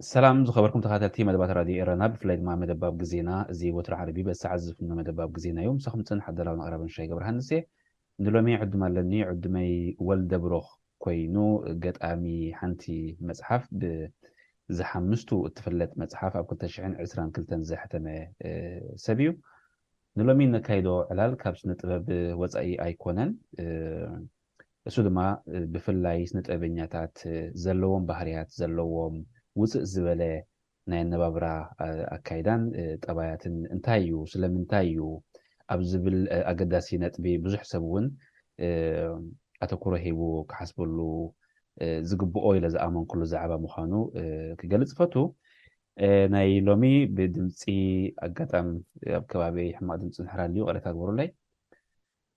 ሰላም ዝኸበርኩም ተኸታተልቲ መደባት ራድዮ ኤረና፣ ብፍላይ ድማ መደባብ ግዜና። እዚ ወትሮ ዓርቢ በዚ ሰዓት ዝፍኖ መደባብ ግዜና እዩ። ምሳኹም ጽንሕ ኣዳላውን ኣቕራብን ሻይ ገብረሃንስ እየ። ንሎሚ ዕድም ኣለኒ። ዕድመይ ወልደ ብሩኽ ኮይኑ፣ ገጣሚ ሓንቲ መጽሓፍ፣ ብዝሓምስቱ እትፍለጥ መጽሓፍ፣ ኣብ ክልተ ሽሕን ዕስራን ክልተን ዘሕተመ ሰብ እዩ። ንሎሚ ነካይዶ ዕላል ካብ ስነ ጥበብ ወጻኢ ኣይኮነን። እሱ ድማ ብፍላይ ስነ ጥበበኛታት ዘለዎም ባህርያት፣ ዘለዎም ውፅእ ዝበለ ናይ ኣነባብራ ኣካይዳን ጠባያትን እንታይ እዩ፣ ስለምንታይ እዩ ኣብ ዝብል ኣገዳሲ ነጥቢ ብዙሕ ሰብ እውን ኣተኩሮ ሂቡ ክሓስበሉ ዝግብኦ ኢለ ዝኣመንኩሉ ዛዕባ ምዃኑ ክገልጽ ፈቱ። ናይ ሎሚ ብድምፂ ኣጋጣም ኣብ ከባቢ ሕማቕ ድምፂ እንድሕር ኣልዩ ቅሬታ ግበሩለይ፣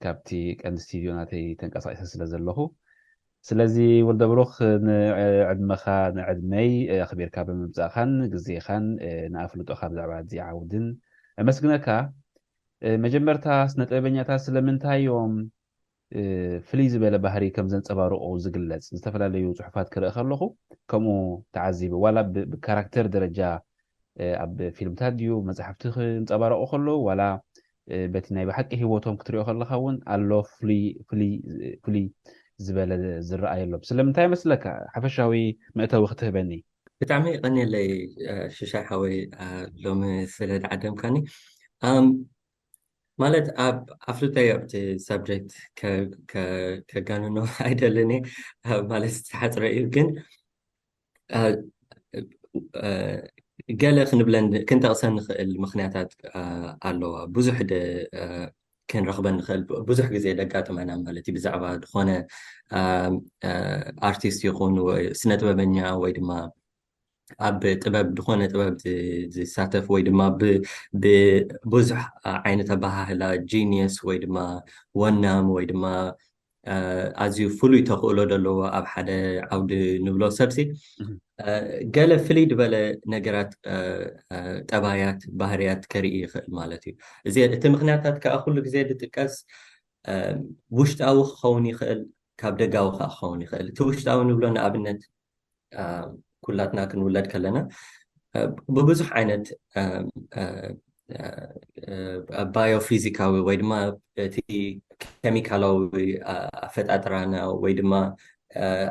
ካብቲ ቀንዲ ስቱድዮ ናተይ ተንቀሳቂሰ ስለ ዘለኹ። ስለዚ ወልደ ብሩኽ፣ ንዕድመኻ ንዕድመይ ኣኽቢርካ ብምምጻእኻን ግዜኻን ንኣፍልጦኻ ብዛዕባ እዚ ዓውድን ኣመስግነካ። መጀመርታ፣ ስነ ጥበበኛታት ስለምንታይ እዮም ፍልይ ዝበለ ባህሪ ከም ዘንጸባርቑ ዝግለጽ ዝተፈላለዩ ጽሑፋት ክርኢ ከለኹ ከምኡ ተዓዚበ። ዋላ ብካራክተር ደረጃ ኣብ ፊልምታት ድዩ መጽሓፍቲ ክንጸባረቑ ከለዉ፣ ዋላ በቲ ናይ ብሓቂ ህይወቶም ክትሪኦ ከለኻ እውን ኣሎ ፍሉይ ዝበለ ዝረኣየሎም። ስለምንታይ መስለካ? ሓፈሻዊ መእተዊ ክትህበኒ። ብጣዕሚ ቀኒለይ ሽሻይ ሓወይ፣ ሎሚ ስለ ዝዓደምካኒ። ማለት ኣብ ኣፍልጠይ ኣብቲ ሳብጀክት ከጋንኖ ኣይደልን እየ፣ ማለት ዝተሓፅረ እዩ። ግን ገለ ክንብለን ክንጠቕሰን ንኽእል ምኽንያታት ኣለዋ። ብዙሕ ክንረኽበን ንኽእል፣ ብዙሕ ግዜ ደጋጥመና ማለት እዩ። ብዛዕባ ዝኾነ ኣርቲስት ይኹን ስነ ጥበበኛ ወይ ድማ ኣብ ጥበብ ዝኾነ ጥበብ ዝሳተፍ ወይ ድማ ብብዙሕ ዓይነት ኣበሃህላ ጂኒየስ ወይ ድማ ወናም ወይ ድማ ኣዝዩ ፍሉይ ተኽእሎ ዘለዎ ኣብ ሓደ ዓውዲ ንብሎ ሰብሲ ገለ ፍልይ ዝበለ ነገራት፣ ጠባያት፣ ባህርያት ከርኢ ይኽእል ማለት እዩ። እዚ እቲ ምኽንያታት ከዓ ኩሉ ግዜ ዝጥቀስ ውሽጣዊ ክኸውን ይኽእል፣ ካብ ደጋዊ ከዓ ክኸውን ይኽእል። እቲ ውሽጣዊ ንብሎ ንኣብነት ኩላትና ክንውለድ ከለና ብብዙሕ ዓይነት ባዮፊዚካዊ ወይ ድማ እቲ ኬሚካላዊ ኣፈጣጥራና ወይ ድማ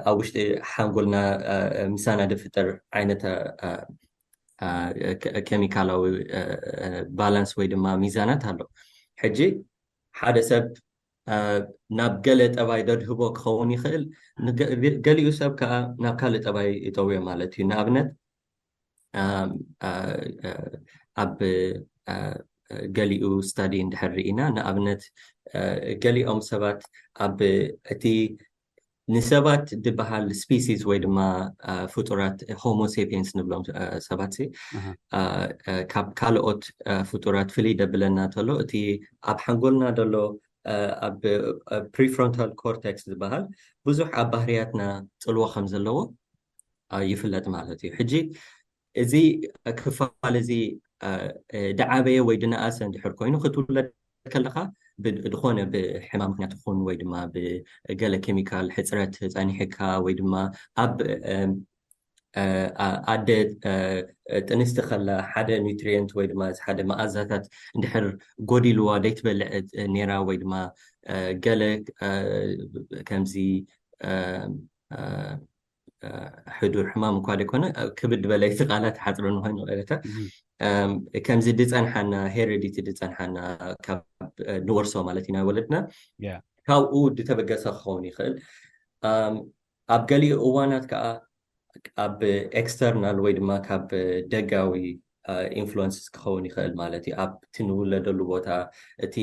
ኣብ ውሽጢ ሓንጎልና ምሳና ዝፍጠር ዓይነት ኬሚካላዊ ባላንስ ወይ ድማ ሚዛናት ኣሎ። ሕጂ ሓደ ሰብ ናብ ገለ ጠባይ ደድህቦ ክኸውን ይኽእል፣ ገሊኡ ሰብ ከዓ ናብ ካልእ ጠባይ ይጠውዮ ማለት እዩ። ንኣብነት ኣብ ገሊኡ ስታዲ እንድሕር ርኢና፣ ንኣብነት ገሊኦም ሰባት ኣብ እቲ ንሰባት ዝበሃል ስፒሲስ ወይ ድማ ፍጡራት ሆሞሴፒንስ ንብሎም ሰባት ካብ ካልኦት ፍጡራት ፍልይ ደብለና ተሎ እቲ ኣብ ሓንጎልና ዘሎ ኣብ ፕሪፍሮንታል ኮርቴክስ ዝበሃል ብዙሕ ኣብ ባህርያትና ፅልዋ ከም ዘለዎ ይፍለጥ ማለት እዩ። ሕጂ እዚ ክፋል እዚ ድዓበየ ወይ ድነኣሰ እንድሕር ኮይኑ ክትውለድ ከለካ ዝኾነ ብሕማም ምክንያት ይኹን ወይ ድማ ብገለ ኬሚካል ሕፅረት ፀኒሕካ ወይ ድማ ኣብ ኣደ ጥንስቲ ከላ ሓደ ኒውትሪየንት ወይ ድማ ሓደ መኣዛታት እንድሕር ጎዲልዋ ደይትበልዕ ነይራ ወይ ድማ ገለ ከምዚ ሕዱር ሕማም እኳ ዘይኮነ ክብድ በለይቲ ቃላት ሓፅረ ንኮይኑ ቀረተ ከምዚ ድፀንሓና ሄሪዲቲ ድፀንሓና ካብ ንወርሶ ማለት ኢና ወለድና ካብኡ ድተበገሰ ክኸውን ይኽእል። ኣብ ገሊኡ እዋናት ከዓ ኣብ ኤክስተርናል ወይ ድማ ካብ ደጋዊ ኢንፍሉንስ ክኸውን ይኽእል ማለት እዩ። ኣብቲ ንውለደሉ ቦታ፣ እቲ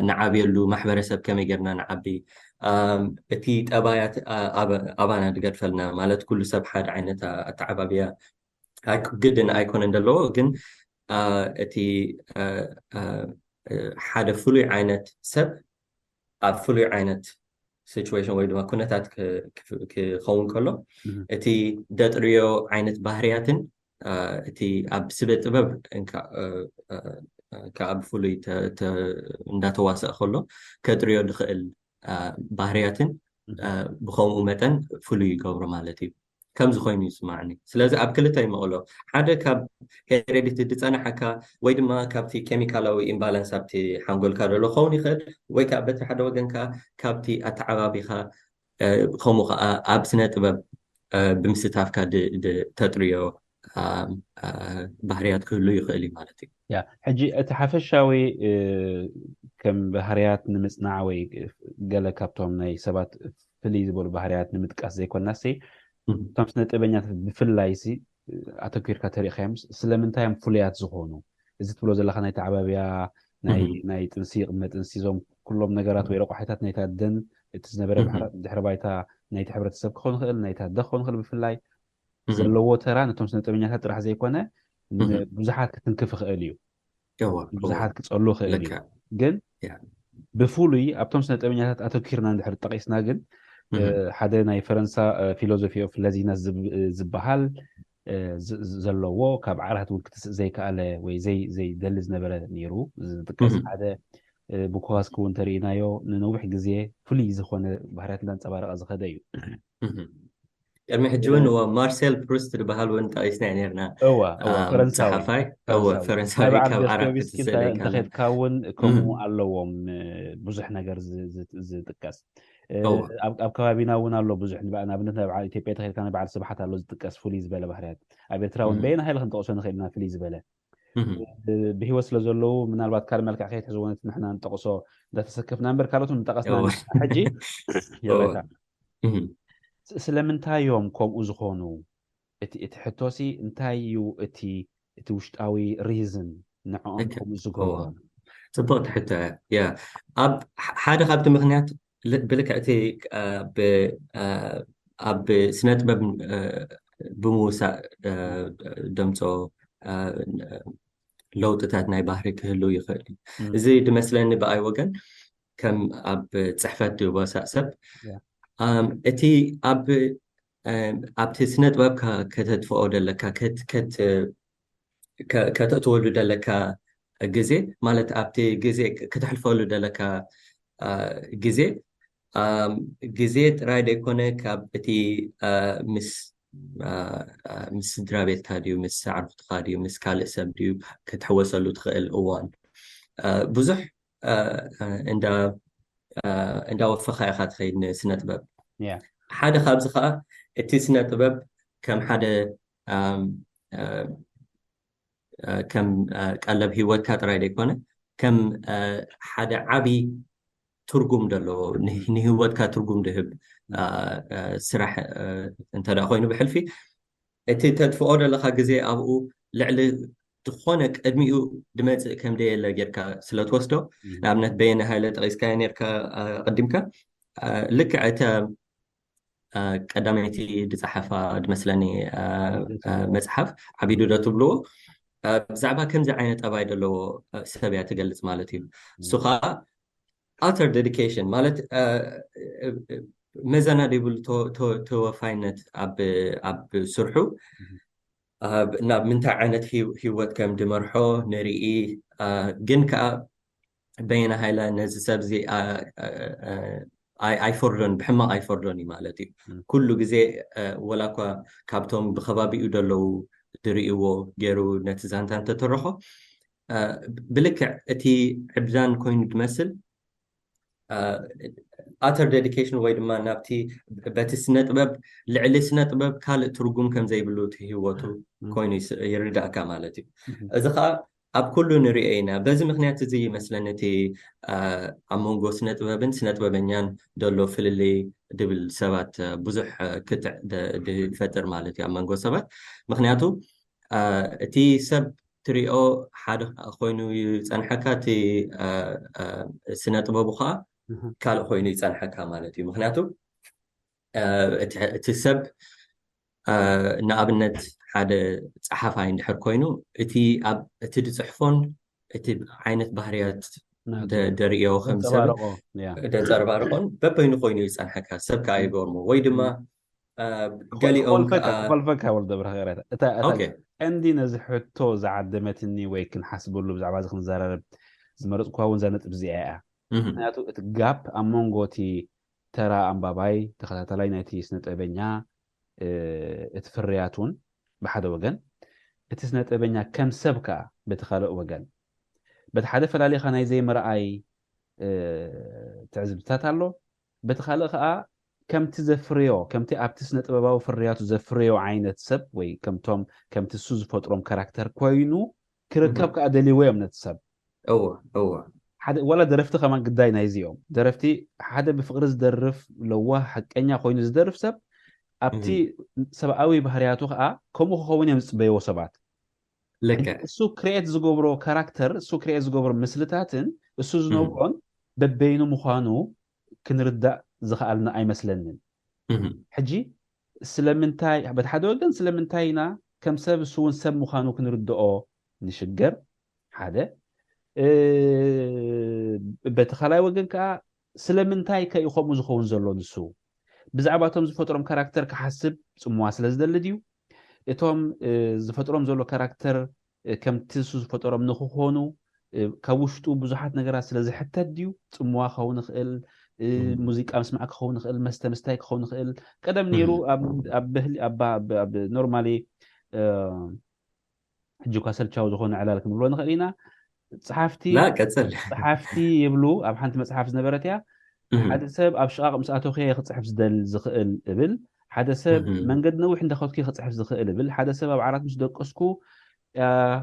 ንዓብየሉ ማሕበረሰብ ከመይ ጌርና ንዓቢ፣ እቲ ጠባያት ኣባና ድገድፈልና ማለት ኩሉ ሰብ ሓደ ዓይነት ኣተዓባብያ ግድን ኣይኮነን ዘለዎ፣ ግን እቲ ሓደ ፍሉይ ዓይነት ሰብ ኣብ ፍሉይ ዓይነት ሲቹዌሽን ወይ ድማ ኩነታት ክኸውን ከሎ እቲ ደጥርዮ ዓይነት ባህርያትን እቲ ኣብ ስበ ጥበብ ከዓ ብፍሉይ እንዳተዋሰእ ከሎ ከጥርዮ ዝኽእል ባህርያትን ብኸምኡ መጠን ፍሉይ ይገብሮ ማለት እዩ። ከምዚ ኮይኑ ይስማዕኒ። ስለዚ ኣብ ክልተ ይመቕሎ። ሓደ ካብ ሄሬዲቲ ዝጸናሓካ ወይ ድማ ካብቲ ኬሚካላዊ ኢምባላንስ ኣብቲ ሓንጎልካ ዘሎ ክኸውን ይኽእል፣ ወይ ከዓ በቲ ሓደ ወገንካ ካብቲ ኣተዓባቢኻ ከምኡ ከዓ ኣብ ስነ ጥበብ ብምስታፍካ ተጥርዮ ባህርያት ክህሉ ይኽእል እዩ ማለት እዩ። ሕጂ እቲ ሓፈሻዊ ከም ባህርያት ንምፅናዕ ወይ ገለ ካብቶም ናይ ሰባት ፍልይ ዝበሉ ባህርያት ንምጥቃስ ዘይኮናሲ እቶም ስነ ጥበበኛታት ብፍላይ ሲ ኣተኪርካ ተሪእካዮም ስለምንታይ እዮም ፍሉያት ዝኾኑ? እዚ ትብሎ ዘለካ ናይ ተዓባብያ ናይ ጥንሲ ቅድመ ጥንሲ እዞም ኩሎም ነገራት ወይ ረቋሒታት ናይታ ደን እቲ ዝነበረ ድሕሪ ባይታ ናይቲ ሕብረተሰብ ክኸውን ይኽእል ናይታ ደ ክኸውን ይኽእል ብፍላይ ዘለዎ ተራ ነቶም ስነ ጥበበኛታት ጥራሕ ዘይኮነ ብዙሓት ክትንክፍ ይኽእል እዩ። ብዙሓት ክፀሉ ይኽእል እዩ። ግን ብፍሉይ ኣብቶም ስነ ጥበበኛታት ኣተኪርና እንድሕር ጠቂስና ግን ሓደ ናይ ፈረንሳ ፊሎዞፊ ኦፍ ለዚነስ ዝበሃል ዘለዎ ካብ ዓራት እውን ክትስእ ዘይከኣለ ወይ ዘይደሊ ዝነበረ ነይሩ ዝጥቀስ ሓደ ቡኮዋስኪ እውን ተርእናዮ ንነዊሕ ግዜ ፍሉይ ዝኾነ ባህርያት እንዳንፀባረቐ ዝኸደ እዩ። ቅድሚ ሕጂ እውን ማርሴል ፕሩስት ዝበሃል እውን ጠቂስና ነርና። ፈረንሳዊ ፈረንሳዊ ካብ ዓራት ክትስእ ዘይከኣለ እንተኸድካ እውን ከምኡ ኣለዎም ብዙሕ ነገር ዝጥቀስ ኣብ ከባቢና እውን ኣሎ ብዙሕ ንኣብነት ናይ በዓል ኢትዮጵያ ተኸድካ ናይ በዓል ስብሓት ኣሎ ዝጥቀስ ፍሉይ ዝበለ ባህርያት ኣብ ኤርትራ እውን በየና ሃይለ ክንጠቕሶ ንኽእል ኢና ፍሉይ ዝበለ ብህይወት ስለ ዘለዉ ምናልባት ካልእ መልክዕ ከይትሕዝዎ ነቲ ንሕና ንጠቕሶ እንዳተሰከፍና እምበር ካልኦት ንጠቐስና ሕጂ ይረካ ስለምንታይ እዮም ከምኡ ዝኾኑ እቲ እቲ ሕቶሲ እንታይ እዩ እቲ እቲ ውሽጣዊ ሪዝን ንዕኦም ከምኡ ዝገብሮም ፅቡቅ ትሕቶ እያ ኣብ ሓደ ካብቲ ምክንያት ብልክዕ እቲ ኣብ ስነ ጥበብ ብምውሳእ ደምፆ ለውጥታት ናይ ባህሪ ክህልው ይኽእል እዩ። እዚ ድመስለኒ ብኣይ ወገን ከም ኣብ ፅሕፈት ድወሳእ ሰብ እቲ ኣብ ኣብቲ ስነ ጥበብ ከተጥፍኦ ደለካ ከተእትወሉ ደለካ ግዜ ማለት ኣብቲ ግዜ ከተሕልፈሉ ደለካ ግዜ ግዜ ጥራይ ደይኮነ ካብ እቲ ምስ ምስ ስድራ ቤትካ ድዩ ምስ ኣዕሩኽትኻ ድዩ ምስ ካልእ ሰብ ድዩ ክትሕወሰሉ ትኽእል እዋን ብዙሕ እንዳወፈኻ ኢኻ ትኸይድ ንስነ ጥበብ ሓደ ካብዚ ከዓ እቲ ስነ ጥበብ ከም ሓደ ከም ቀለብ ህይወትካ ጥራይ ዘይኮነ ከም ሓደ ዓብዪ ትርጉም ዘለዎ ንህይወትካ ትርጉም ድህብ ስራሕ እንተ ኮይኑ ብሕልፊ እቲ ተጥፍኦ ዘለካ ግዜ ኣብኡ ልዕሊ ዝኾነ ቅድሚኡ ድመፅእ ከም ደየለ ጌርካ ስለትወስዶ ንኣብነት በየነ ሃይለ ጠቂስካዮ ኔርካ ቅዲምካ ልክዕ እተ ቀዳመይቲ ዝፀሓፋ ድመስለኒ መፅሓፍ ዓቢዱ ዶ ትብልዎ ብዛዕባ ከምዚ ዓይነት ጠባይ ዘለዎ ሰብ እያ ትገልፅ ማለት እዩ እሱ ከዓ utter dedication ማለት መዘና ዘይብሉ ተወፋይነት ኣብ ስርሑ ናብ ምንታይ ዓይነት ህይወት ከም ድመርሖ ንርኢ ግን ከዓ በየነ ሃይለ ነዚ ሰብ እዚ ኣይፈርዶን ብሕማቕ ኣይፈርዶን እዩ ማለት እዩ ኩሉ ግዜ ወላ እኳ ካብቶም ብከባቢኡ ዘለዉ ዝርእይዎ ገይሩ ነቲ ዛንታ እንተተረኾ ብልክዕ እቲ ዕብዳን ኮይኑ ዝመስል utter dedication ወይ ድማ ናብቲ በቲ ስነ ጥበብ ልዕሊ ስነ ጥበብ ካልእ ትርጉም ከም ዘይብሉ እቲ ህይወቱ ኮይኑ ይርዳእካ ማለት እዩ እዚ ከዓ ኣብ ኩሉ ንሪኦ ኢና በዚ ምክንያት እዚ ይመስለኒ እቲ ኣብ መንጎ ስነ ጥበብን ስነ ጥበበኛን ዘሎ ፍልልይ ድብል ሰባት ብዙሕ ክትዕ ድፈጥር ማለት እዩ ኣብ መንጎ ሰባት ምክንያቱ እቲ ሰብ ትሪኦ ሓደ ኮይኑ ይፀንሐካ እቲ ስነ ጥበቡ ከዓ ካልእ ኮይኑ ይፀንሐካ ማለት እዩ ምክንያቱ እቲ ሰብ ንኣብነት ሓደ ፀሓፋይ እንድሕር ኮይኑ እቲ ኣብ እቲ ዝፅሕፎን እቲ ዓይነት ባህርያት ደርእዮ ከምሰብ ደንፀርባርቆን በበይኑ ኮይኑ ይፀንሐካ ሰብ ከዓ ይገርሞ ወይ ድማ ገሊኦም ክፈልፈካ ወልደብረ ቀንዲ ነዚ ሕቶ ዝዓደመትኒ ወይ ክንሓስበሉ ብዛዕባ እዚ ክንዘራረብ ዝመረፅኩዋ እውን እዛ ነጥብ እዚኣ እያ ምክንያቱ እቲ ጋፕ ኣብ መንጎ እቲ ተራ ኣንባባይ ተኸታተላይ ናይቲ ስነ ጥበበኛ እቲ ፍርያት እውን ብሓደ ወገን፣ እቲ ስነ ጥበበኛ ከም ሰብ ከዓ በቲ ካልእ ወገን፣ በቲ ሓደ ፈላሊኻ ናይ ዘይምርኣይ ትዕዝብትታት ኣሎ። በቲ ካልእ ከዓ ከምቲ ዘፍርዮ፣ ከምቲ ኣብቲ ስነ ጥበባዊ ፍርያቱ ዘፍርዮ ዓይነት ሰብ ወይ ከምቶም ከምቲ እሱ ዝፈጥሮም ካራክተር ኮይኑ ክርከብ ከዓ ደልይዎ እዮም ነቲ ሰብ። እወ እወ ሓደ ዋላ ደረፍቲ ከማን ግዳይ ናይዚ እዮም። ደረፍቲ ሓደ ብፍቅሪ ዝደርፍ ለዋህ ሓቀኛ ኮይኑ ዝደርፍ ሰብ ኣብቲ ሰብኣዊ ባህርያቱ ከዓ ከምኡ ክኸውን እዮም ዝፅበይዎ ሰባት። ልክዕ እሱ ክሬት ዝገብሮ ካራክተር፣ እሱ ክሬት ዝገብሮ ምስልታትን እሱ ዝነብሮን በበይኑ ምዃኑ ክንርዳእ ዝኸኣልና ኣይመስለንን። ሕጂ ስለምንታይ በቲ ሓደ ወገን ስለምንታይ ኢና ከም ሰብ እሱ እውን ሰብ ምዃኑ ክንርድኦ ንሽገር ሓደ። በቲ ካልኣይ ወገን ከዓ ስለምንታይ ከ ከምኡ ዝኸውን ዘሎ ንሱ ብዛዕባ እቶም ዝፈጥሮም ካራክተር ክሓስብ ጽምዋ ስለ ዝደሊ ድዩ? እቶም ዝፈጥሮም ዘሎ ካራክተር ከምቲ እሱ ዝፈጠሮም ንክኾኑ ካብ ውሽጡ ብዙሓት ነገራት ስለ ዝሕተት ድዩ? ጽምዋ ክኸውን ይኽእል፣ ሙዚቃ ምስማዕ ክኸውን ይኽእል፣ መስተ ምስታይ ክኸውን ይኽእል። ቀደም ነይሩ ኣብ ባህሊ ኣብ ኖርማሊ ሕጂ እኳ ሰልቻዊ ዝኾነ ዕላል ክንብሎ ንኽእል ኢና። ጸሓፍቲ ቀጽል ጸሓፍቲ ይብሉ። ኣብ ሓንቲ መጽሓፍ ዝነበረት እያ። ሓደ ሰብ ኣብ ሽቓቕ ምስ ኣተኸየ ክጽሕፍ ዝደል ዝኽእል እብል፣ ሓደ ሰብ መንገዲ ነዊሕ እንዳኸድኩ ክጽሕፍ ዝኽእል እብል፣ ሓደ ሰብ ኣብ ዓራት ምስ ደቀስኩ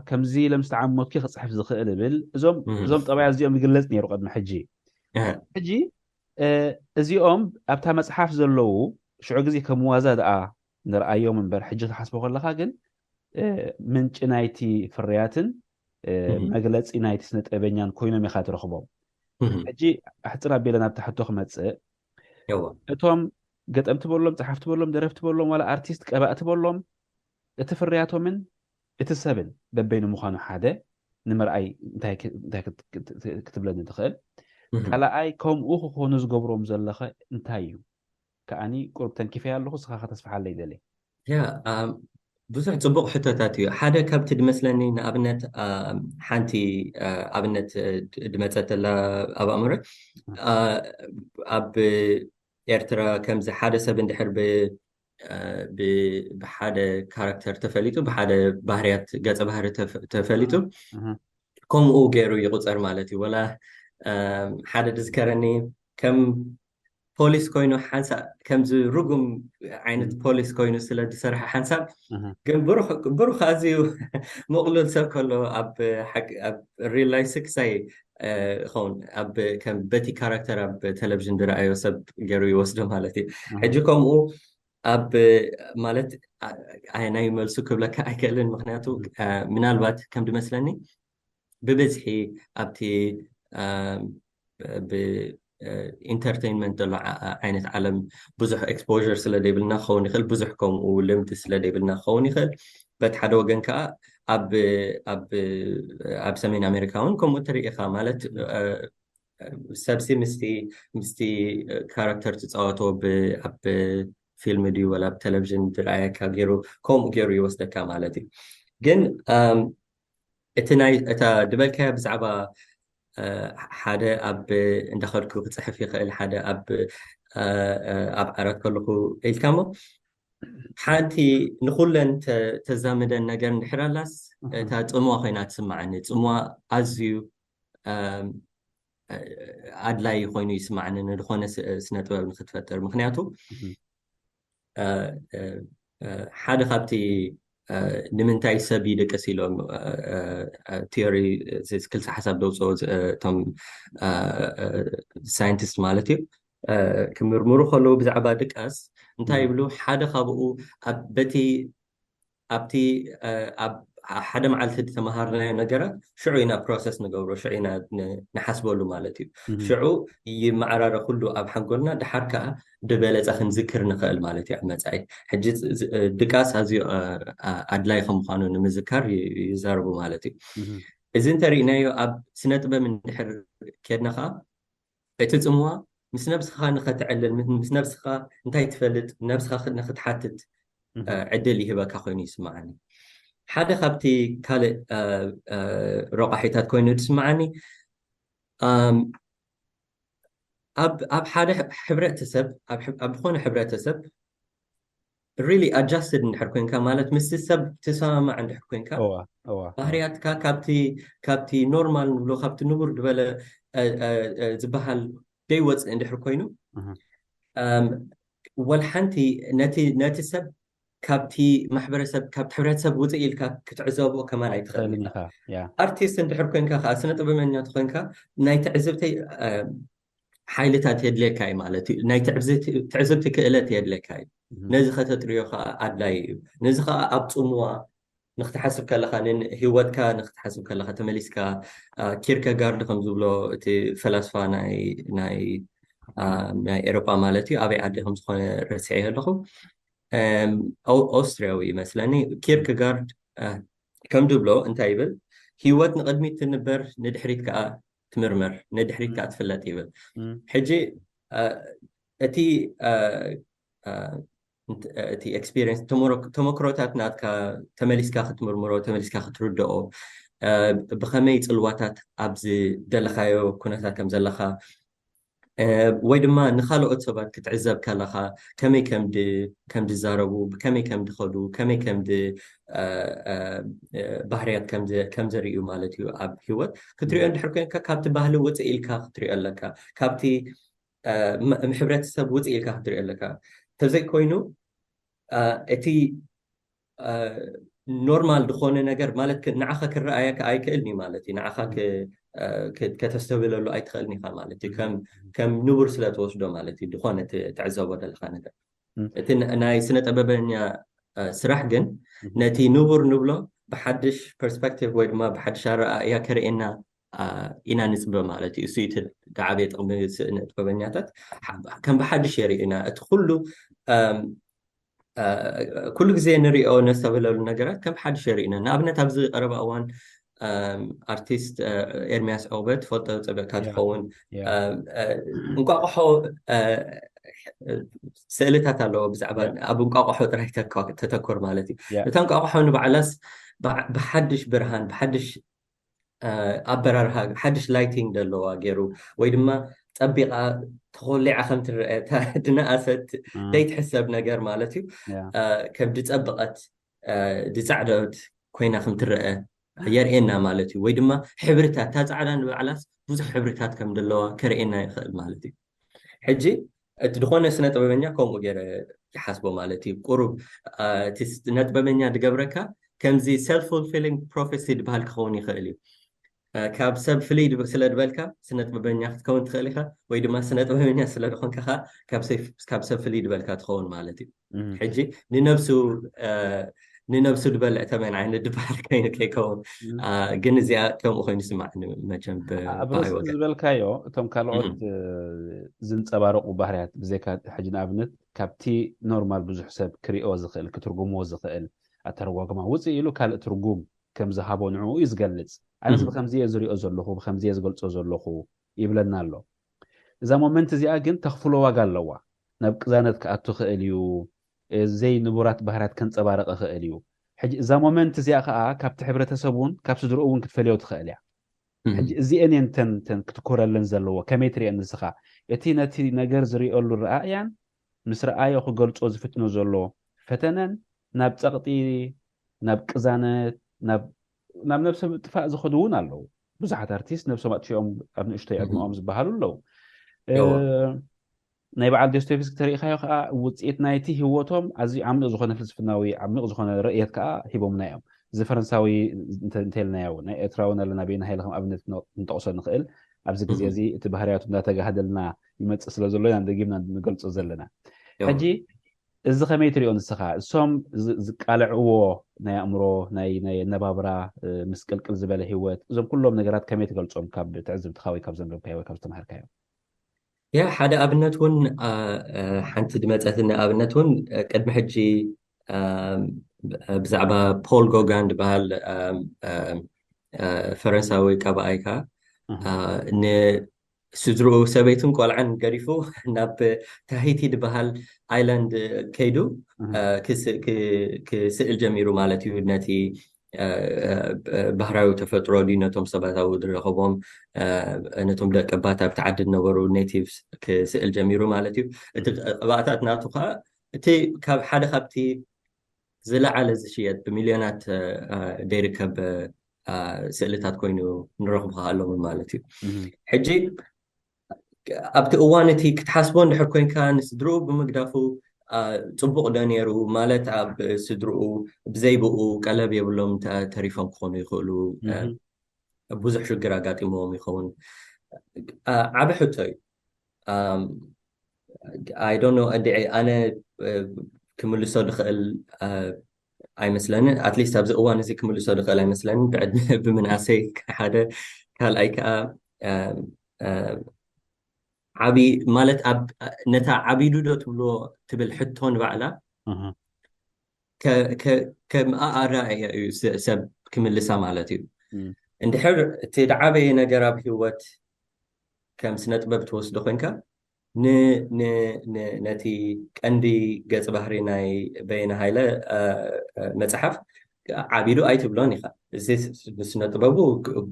ከምዚ ኢለ ምስ ተዓመትኩ ክጽሕፍ ዝኽእል እብል። እዞም እዞም ጠባያት እዚኦም ይግለጽ ነይሩ ቅድሚ ሕጂ። ሕጂ እዚኦም ኣብታ መጽሓፍ ዘለዉ ሽዑ ግዜ ከም ዋዛ ደኣ ንርኣዮም እምበር፣ ሕጂ ክትሓስቦ ከለኻ ግን ምንጪ ናይቲ ፍርያትን መግለጺ ናይቲ ስነ ጥበበኛን ኮይኖም ኢኻ ትረኽቦም። ሕጂ ኣሕጽር ኣቢለ ናብቲ ሕቶ ክመጽእ፣ እቶም ገጠምቲ በሎም፣ ጸሓፍቲ በሎም፣ ደረፍቲ በሎም፣ ዋላ ኣርቲስት ቀባእቲ በሎም፣ እቲ ፍርያቶምን እቲ ሰብን በበይኑ ምዃኑ ሓደ ንምርኣይ እንታይ ክትብለኒ ትኽእል? ካልኣይ ከምኡ ክኾኑ ዝገብሮም ዘለኸ እንታይ እዩ? ከዓኒ ቁሩብ ተንኪፈያ ኣለኹ፣ ስኻ ከተስፍሓለይ ደለ። ያ ብዙሕ ጽቡቕ ሕቶታት እዩ። ሓደ ካብቲ ድመስለኒ ንኣብነት ሓንቲ ኣብነት ድመጸተላ ኣብ ኣእምሮ ኣብ ኤርትራ ከምዚ ሓደ ሰብ እንድሕር ብሓደ ካራክተር ተፈሊጡ፣ ብሓደ ባህርያት ገጸ ባህሪ ተፈሊጡ ከምኡ ገይሩ ይቁጸር ማለት እዩ። ወላ ሓደ ድዝከረኒ ከም ፖሊስ ኮይኑ ሓንሳብ ከምዚ ርጉም ዓይነት ፖሊስ ኮይኑ ስለ ዝሰርሐ ሓንሳብ ግን ብሩኽ ኣዝዩ ምቕሉል ሰብ ከሎ ኣብ ሪል ላይፍ ስክሳይ ይኸውን በቲ ካራክተር ኣብ ቴሌቪዥን ዝረኣዮ ሰብ ገይሩ ይወስዶ ማለት እዩ። ሕጂ ከምኡ ኣብ ማለት ኣየናይ መልሱ ክብለካ ኣይክእልን፣ ምክንያቱ ምናልባት ከም ድመስለኒ ብብዝሒ ኣብቲ ብኢንተርቴይንመንት ዘሎ ዓይነት ዓለም ብዙሕ ኤክስፖር ስለ ዘይብልና ክኸውን ይኽእል፣ ብዙሕ ከምኡ ልምዲ ስለ ዘይብልና ክኸውን ይኽእል። በቲ ሓደ ወገን ከዓ ኣብ ኣብ ኣብ ሰሜን ኣሜሪካ እውን ከምኡ ትርኢ ኢኻ ማለት ሰብሲ ምስቲ ምስቲ ካራክተር ትፃወቶ ኣብ ፊልም ድዩ ወላ ኣብ ቴሌቪዥን ዝረኣየካ ገይሩ ከምኡ ገይሩ ይወስደካ ማለት እዩ። ግን እቲ ናይ እታ ድበልካያ ብዛዕባ ሓደ ኣብ እንዳኸድኩ ክፅሕፍ ይኽእል ሓደ ኣብ ኣብ ዓራት ከለኹ ኢልካ ሞ ሓንቲ ንኩለን ተዛምደን ነገር እንድሕር ኣላስ እታ ጽምዋ ኮይና ትስማዓኒ። ጽምዋ ኣዝዩ ኣድላይ ኮይኑ ይስማዓኒ ንድኾነ ስነ ጥበብ ንክትፈጥር። ምክንያቱ ሓደ ካብቲ ንምንታይ ሰብ ይድቅስ ኢሎም ቲዮሪ ክልተ ሓሳብ ደውፅኦ እቶም ሳይንቲስት ማለት እዩ ክምርምሩ ከለዉ ብዛዕባ ድቃስ እንታይ ይብሉ? ሓደ ካብኡ በቲ ኣብቲ ኣብ ሓደ መዓልቲ ዝተመሃርናዮ ነገራት ሽዑ ኢና ፕሮሰስ ንገብሮ፣ ሽዑ ኢና ንሓስበሉ ማለት እዩ። ሽዑ ይመዓራረ ኩሉ ኣብ ሓንጎልና፣ ድሓር ከዓ ብበለፀ ክንዝክር ንኽእል ማለት እዩ ኣብ መፃኢ። ሕጂ ድቃስ ኣዝዩ ኣድላይ ከም ምዃኑ ንምዝካር ይዛረቡ ማለት እዩ። እዚ እንተሪእናዮ ኣብ ስነ ጥበብ እንድሕር ኬድና ከዓ እቲ ጽምዋ ምስ ነብስኻ ንኸትዕልል፣ ምስ ነብስኻ እንታይ ትፈልጥ፣ ነብስኻ ንኽትሓትት ዕድል ይህበካ ኮይኑ ይስምዓኒ። ሓደ ካብቲ ካልእ ረቋሒታት ኮይኑ ዝስምዓኒ ኣብ ሓደ ሕብረተሰብ ኣብ ዝኾነ ሕብረተሰብ really adjusted እንድሕር ኮንካ፣ ማለት ምስቲ ሰብ ትሰማማዕ እንድሕር ኮንካ፣ እዋ እዋ ባህርያትካ ካብቲ ካብቲ ኖርማል ንብሎ፣ ካብቲ ንቡር ዝበለ እ፣ እ፣ እ፣ ዝበሃል ዘይወፅእ እንድሕር ኮይኑ፣ እህ። እም፣ ወላ ሓንቲ ነቲ ነቲ ሰብ ካብቲ ማሕበረሰብ፣ ካብቲ ሕብረተሰብ ውፅእ ኢልካ ክትዕዘቦ ከማን ኣይትኽእልን ትኽእልን ኢኻ። ኢኻ። ያ ኣርቲስት እንድሕር ኮንካ ከዓ፣ ስነ ጥበበኛ ተኮንካ፣ ናይ ትዕዝብቲ እ፣ ሓይልታት የድልየካ እዩ ማለት እዩ። ናይ ትዕዝብቲ ትዕዝብቲ ክእለት የድልየካ እዩ። እህ። ነዚ ከተጥርዮ ከዓ ኣድላይ እዩ። ነዚ ከዓ ኣብ ፅምዋ ንክትሓስብ ከለካ፣ ንህይወትካ ንክትሓስብ ከለካ፣ ተመሊስካ ኪርከጋርድ ከም ዝብሎ፣ እቲ ፈላስፋ ናይ ናይ አ፣ ናይ ኤሮጳ ማለት እዩ፣ ኣበይ ዓዲ ከም ዝኾነ ረሲዐ ኣለኹ። እም፣ ኦ- ኦስትሪያዊ ይመስለኒ። ኪርክጋርድ አ፣ ከም ዝብሎ እንታይ ይብል? ህይወት ንቕድሚት ትንበር፣ ንድሕሪት ከዓ ትምርመር፣ ንድሕሪት ከዓ ትፍለጥ ይብል። እም፣ ሕጂ አ፣ እቲ አ፣ አ፣ እንት- እቲ ኤክስፒሪየንስ፣ ተመክሮታት ናትካ ተመሊስካ ክትምርምሮ፣ ተመሊስካ ክትርድኦ፣ አ፣ ብኸመይ ፅልዋታት ኣብዚ ዘለኻዮ ኩነታት ከም ዘለኻ፣ አ፣ ወይ ድማ ንኻልኦት ሰባት ክትዕዘብ ከለኻ ከመይ ከም ድ- ከም ዝዛረቡ፣ ብከመይ ከም ዝኸዱ፣ ከመይ ከም ድ- አ፣ አ፣ አ፣ ባህርያት ከም ዝ- ከም ዘርእዩ ማለት እዩ። ኣብ ህይወት ክትሪኦ እንድሕር ኮይንካ፣ ካብቲ ባህሊ ውፅእ ኢልካ ክትሪኦ ኣለካ። ካብቲ አ፣ ም- ሕብረተሰብ ውፅእ ኢልካ ክትሪኦ ኣለካ። ተዘይኮይኑ አ፣ እቲ አ፣ ኖርማል ዝኾነ ነገር ማለት ክ- ንዓኻ ክረኣየካ ኣይክእልን እዩ ማለት እዩ። ንዓኻ ክ- አ፣ ክ- ከተስተብህለሉ ኣይትኽእልን ኢኻ ማለት እዩ። ከም ከም ንቡር ስለ ትወስዶ ማለት እዩ፣ ዝኾነ ት- ትዕዘቦ ዘለካ ነገር። እም። እቲ ን- ናይ ስነ ጥበበኛ አ፣ ስራሕ ግን እም። ነቲ ንቡር ንብሎ ብሓድሽ ፐርስፔክቲቭ ወይ ድማ ብሓድሽ ኣረኣእያ ከርእየና አ፣ ኢና ንፅበ ማለት እዩ። እሱ እቲ ዝዓበየ ጥቕሚ ስነ ጥበበኛታት፣ ሐ- ከም ብሓድሽ የርእዩና። እቲ ኩሉ እም፣ አ፣ ኩሉ ግዜ ንሪኦ ነስተብህለሉ ነገራት ከም ሓድሽ የርእዩና። ንኣብነት ኣብዚ ቀረባ እዋን እም፣ ኣርቲስት አ፣ ኤርሚያስ ዑቕበት ትፈልጦ፣ ፀበቕካ ያ። ትኸውን። ያ። እም፣ አ፣ እንቋቑሖ አ፣ ስእልታት ኣለዎ ብዛዕባ ያ። ኣብ እንቋቑሖ ጥራይ ተኳ- ተተኮር ማለት እዩ። ያ። እታ እንቋቑሖ ንባዕላስ ብዓ- ብሓድሽ ብርሃን፣ ብሓድሽ አ፣ ኣበራርሃ፣ ሓድሽ ላይቲንግ ዘለዋ ገይሩ፣ ወይ ድማ ፀቢቓ ተኾሊዓ ከም ትረአ፣ እታ ድነኣሰት እ፣ ዘይትሕሰብ ነገር ማለት እዩ። ያ። አ፣ ከም ድፀበቐት አ፣ ድፃዕደት ኮይና ከም ትረአ የርእየና ማለት እዩ። ወይ ድማ ሕብርታት፣ እታ ፃዕዳ ንባዕላስ ብዙሕ ሕብርታት ከም ዘለዋ ከርእየና ይኽእል ማለት እዩ። ሕጂ እቲ ዝኾነ ስነ ጥበበኛ ከምኡ ገይረ ይሓስቦ ማለት እዩ። ቁሩብ አ፣ እቲ ስነ ጥበበኛ ድገብረካ ከምዚ ሰልፍ ፉልፊሊንግ ፕሮፌሲ ድበሃል ክኸውን ይኽእል እዩ። አ፣ ካብ ሰብ ፍልይ ድበ- ስለ ድበልካ ስነ ጥበበኛ ክትከውን ትኽእል ኢኻ፣ ወይ ድማ ስነ ጥበበኛ ስለ ዝኾንካ ከዓ ካብ ሰብ- ካብ ሰብ ፍልይ ድበልካ ትኸውን ማለት እዩ። እም፣ ሕጂ ንነብሱ አ፣ ንነብሱ ድበልዕ ተመን ዓይነት ድበሃል ከይኑ ከይከውን እም። አ፣ ግን እዚኣ ከምኡ ኮይኑ ስማዕኒ መቸም ብ- ኣብ ብኣይ ርእሲ ወገን ዝበልካዮ እቶም ካልኦት እም። እ፣ ዝንጸባረቑ ባህርያት ብዘይካ ሕጂ ንኣብነት ካብቲ ኖርማል ብዙሕ ሰብ ክሪኦ ዝኽእል ክትርጉምዎ ዝኽእል ኣተረጓጉማ ውፅእ ኢሉ ካልእ ትርጉም ከም ዝሃቦ ንዕኡ እዩ ዝገልጽ። ኣነስ እም። ብከምዚ እየ ዝሪኦ ዘለኹ፣ ብከምዚ እየ ዝገልጾ ዘለኹ ይብለና ኣሎ። እዛ ሞመንት እዚኣ ግን ተኽፍሎ ዋጋ ኣለዋ። ናብ ቅዛነት ክኣቱ ክእል እዩ፣ እ፣ ዘይንቡራት ባህርያት ከንጸባርቕ ይኽእል እዩ። ሕጂ እዛ ሞመንት እዚኣ ከዓ ካብቲ ሕብረተሰብ እውን ካብ ስድርኡ እውን ክትፈልዮ ትኽእል እያ። ሕጂ እዚአን እየን ተን ተን ክትኮረለን ዘለዎ። ከመይ ትሪአን ንስኻ? እቲ ነቲ ነገር ዝሪኦሉ ረኣእያን ምስ ረኣዮ ክገልጾ ዝፍትኖ ዘሎ ፈተነን ናብ ጸቕጢ፣ ናብ ቅዛነት፣ ናብ ናብ ነብሰ ምጥፋእ ዝኸዱ እውን ኣለዉ። ብዙሓት ኣርቲስት ነብሶም ኣጥፊኦም ኣብ ንእሽቶ እም። ዕድመኦም ዝበሃሉ ኣለዉ። እወ። እ፣ ናይ በዓል ዶስቶየቭስኪ ተሪኢኻዮ ከዓ ውፅኢት ናይቲ ህይወቶም ኣዝዩ ዓሚቕ ዝኾነ ፍልስፍናዊ ዓሚቕ ዝኾነ ርእየት ከዓ ሂቦምና እዮም። እዚ ፈረንሳዊ እንተ- እንተልናዮ እውን ናይ ኤርትራውን ኣለና፣ በይና ሃይለ ከም ኣብነት ክነ- ክንጠቕሶ ንኽእል። ኣብዚ ግዜ እም። እዚ እቲ ባህርያቱ እንዳተጋህደልና ይመፅእ ስለ ዘሎ ኢና ደጊምና ንገልጾ ዘለና። እወ። ሕጂ እዚ ከመይ ትሪኦ ንስኻ? እሶም ዝ- ዝቃልዕዎ ናይ ኣእምሮ ናይ ናይ ኣነባብራ እ፣ ምስቅልቅል ዝበለ ህይወት፣ እዞም ኩሎም ነገራት ከመይ ትገልጾም ካብ ትዕዝብትኻ ወይ ካብ ዘንበብካዮ ወይ ካብ ዝተምሃርካዮ? ያ ሓደ ኣብነት እውን አ፣ አ፣ ሓንቲ ድመፀትኒ ኣብነት እውን አ፣ ቅድሚ ሕጂ አ፣ ብዛዕባ ፖል ጎጋን ዝበሃል አ፣ አ፣ አ፣ ፈረንሳዊ ቀባኣይ ከዓ ኣሃ። አ፣ ንስድርኡ ሰበይቱን ቆልዓን ገዲፉ ናብ ታሂቲ ዝበሃል ኣይላንድ ከይዱ ኣሃ። አ፣ ክስ- ክ- ክስእል ጀሚሩ ማለት እዩ። ነቲ አ፣ አ፣ ባህራዊ ተፈጥሮ ድዩ ነቶም ሰባት ኣብኡ ዝረኸቦም አ፣ ነቶም ደቂ ባት ኣብቲ ዓዲ ዝነበሩ ኔቲቭስ ክስእል ጀሚሩ ማለት እዩ። እቲ እም። ቅባእታት ናቱ ከዓ እቲ ካብ ሓደ ካብቲ ዝለዓለ ዝሽየጥ ብሚልዮናት ዘይርከብ ስእልታት ኮይኑ ንረኽቡ ከኣሎምን ማለት እዩ። ሕጂ ኣብቲ እዋን እቲ ክትሓስቦ እንድሕር ኮንካ ንስድርኡ ብምግዳፉ ፅቡቕ ዶ ነይሩ? ማለት ኣብ ስድርኡ ብዘይብኡ ቀለብ የብሎም ተሪፎም ክኾኑ ይኽእሉ። ብዙሕ ሽግር ኣጋጢምዎም ይኸውን። ዓብ ሕቶ እዩ። I don't know፣ ኣነ ክምልሶ ዝኽእል ኣይመስለንን። ኣትሊስት ኣብዚ እዋን እዚ ክምልሶ ዝኽእል ኣይመስለንን። ብዕድመ ብምንኣሰይ ሓደ፣ ካልኣይ ከዓ ዓቢ ማለት ነታ ዓቢዱ ዶ ትብሎ ትብል ሕቶ ንባዕላ ከም ኣረኣእያ እዩ ሰብ ክምልሳ ማለት እዩ። እንድሕር እቲ ዝዓበየ ነገር ኣብ ህይወት ከም ስነ ጥበብ ትወስዶ ኮንካ ነቲ ቀንዲ ገጽ ባህሪ ናይ በየነ ሃይለ መጽሓፍ ዓቢዱ ኣይትብሎን ኢኻ። እዚ ስነ ጥበቡ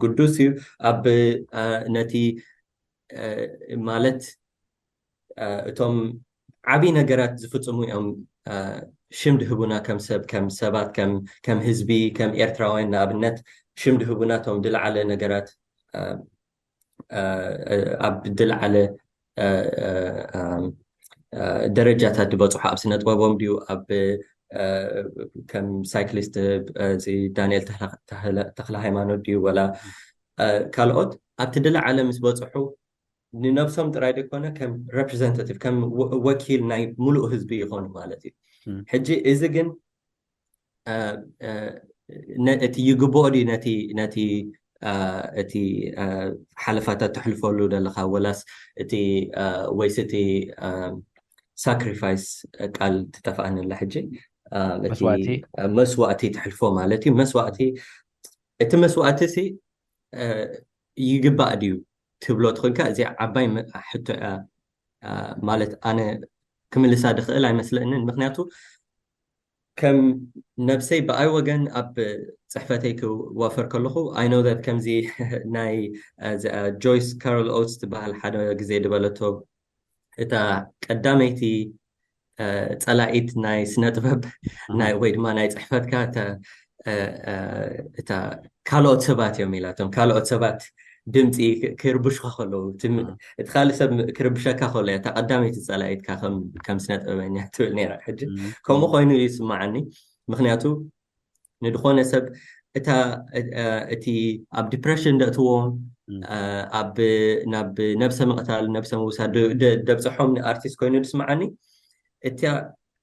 ግዱስ እዩ። ኣብ ነቲ ማለት እቶም ዓቢ ነገራት ዝፍጽሙ እዮም ሽም ድህቡና ከም ሰብ፣ ከም ሰባት፣ ከም ህዝቢ፣ ከም ኤርትራውያን ንኣብነት ሽም ድህቡና እቶም ዝለዓለ ነገራት ኣብ ዝለዓለ ደረጃታት ዝበፅሑ ኣብ ስነ ጥበቦም ድዩ ኣብ ከም ሳይክሊስት ዳንኤል ተክለ ሃይማኖት ድዩ ወላ ካልኦት ኣብቲ ዝለዓለ ምስ በፅሑ ንነብሶም ጥራይ ዘይኮነ ከም ሬፕሬዘንታቲቭ ከም ወኪል ናይ ሙሉእ ህዝቢ ይኾኑ ማለት እዩ። ሕጂ እዚ ግን እቲ ይግብኦ ድዩ ነቲ ነቲ እቲ ሓለፋታት ተሕልፈሉ ዘለኻ ወላስ እቲ ወይስ እቲ ሳክሪፋይስ ቃል ትጠፍኣኒ ኣላ ሕጂ መስዋእቲ መስዋእቲ ተሕልፎ ማለት እዩ። መስዋእቲ እቲ መስዋእቲ ሲ ይግባእ ድዩ ትብሎ ትኾንካ እዚ ዓባይ ሕቶ እያ። ማለት ኣነ ክምልሳ ድኽእል ኣይመስለንን። ምክንያቱ ከም ነብሰይ ብኣይ ወገን ኣብ ፅሕፈተይ ክዋፈር ከለኹ I know that ከምዚ ናይ ጆይስ ካሮል ኦትስ ትበሃል ሓደ ግዜ ድበለቶ እታ ቀዳመይቲ ፀላኢት ናይ ስነ ጥበብ ወይ ድማ ናይ ፅሕፈትካ እታ ካልኦት ሰባት እዮም ኢላቶም። ካልኦት ሰባት ድምፂ ክርብሹካ ከለዉ እቲ ካልእ ሰብ ክርብሸካ ከሎ እያ እታ ቀዳመይቲ ፀላኢትካ ከም ስነ ጥበበኛ ትብል ነይራ። ሕጂ ከምኡ ኮይኑ እዩ ይስማዓኒ። ምክንያቱ ንድኾነ ሰብ እታ እቲ ኣብ ዲፕሬሽን ደእትዎም ኣብ ናብ ነብሰ ምቕታል ነብሰ ምውሳድ ደብፅሖም ንኣርቲስት ኮይኑ ዝስማዓኒ እቲያ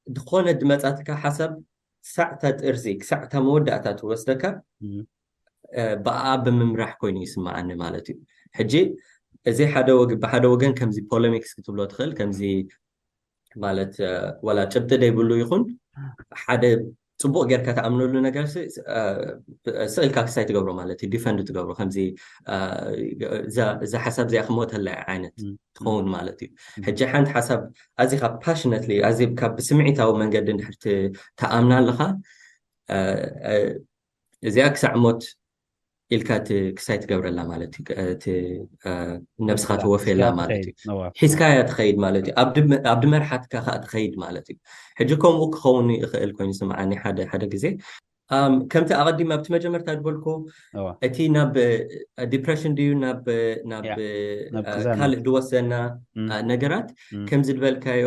ዝኾነ ድመፃትካ ሓሳብ ክሳዕታ ጥርዚ ክሳዕታ መወዳእታ ትወስደካ ብኣ ብምምራሕ ኮይኑ ይስማዓኒ ማለት እዩ። ሕጂ እዚ ሓደ ብሓደ ወገን ከምዚ ፖለሚክስ ክትብሎ ትኽእል ከምዚ ማለት ዋላ ጭብጢ ደይብሉ ይኹን ሓደ ፅቡቅ ጌርካ ተኣምነሉ ነገር ስእልካ ክሳይ ትገብሮ ማለት እዩ። ዲፈንድ ትገብሮ ከምዚ እዛ ሓሳብ እዚኣ ክሞተላ ዓይነት ትኸውን ማለት እዩ። ሕጂ ሓንቲ ሓሳብ ኣዚካ ፓሽነትሊ ኣዚካ ብስምዒታዊ መንገዲ እንድሕር ተኣምና ኣለካ እዚኣ ክሳዕ ሞት ኢልካ ክሳይ ትገብረላ ማለት እዩ። ነብስካ ትወፌላ ማለት እዩ። ሒዝካያ ትኸይድ ማለት እዩ። ኣብ ድመርሓትካ ከዓ ትኸይድ ማለት እዩ። ሕጂ ከምኡ ክኸውን ይኽእል ኮይኑ ስምዓኒ ሓደ ሓደ ግዜ ከምቲ ኣቐዲም ኣብቲ መጀመርታ ዝበልኩ እቲ ናብ ዲፕሬሽን ድዩ ናብ ካልእ ድወስደና ነገራት ከምዚ ዝበልካዮ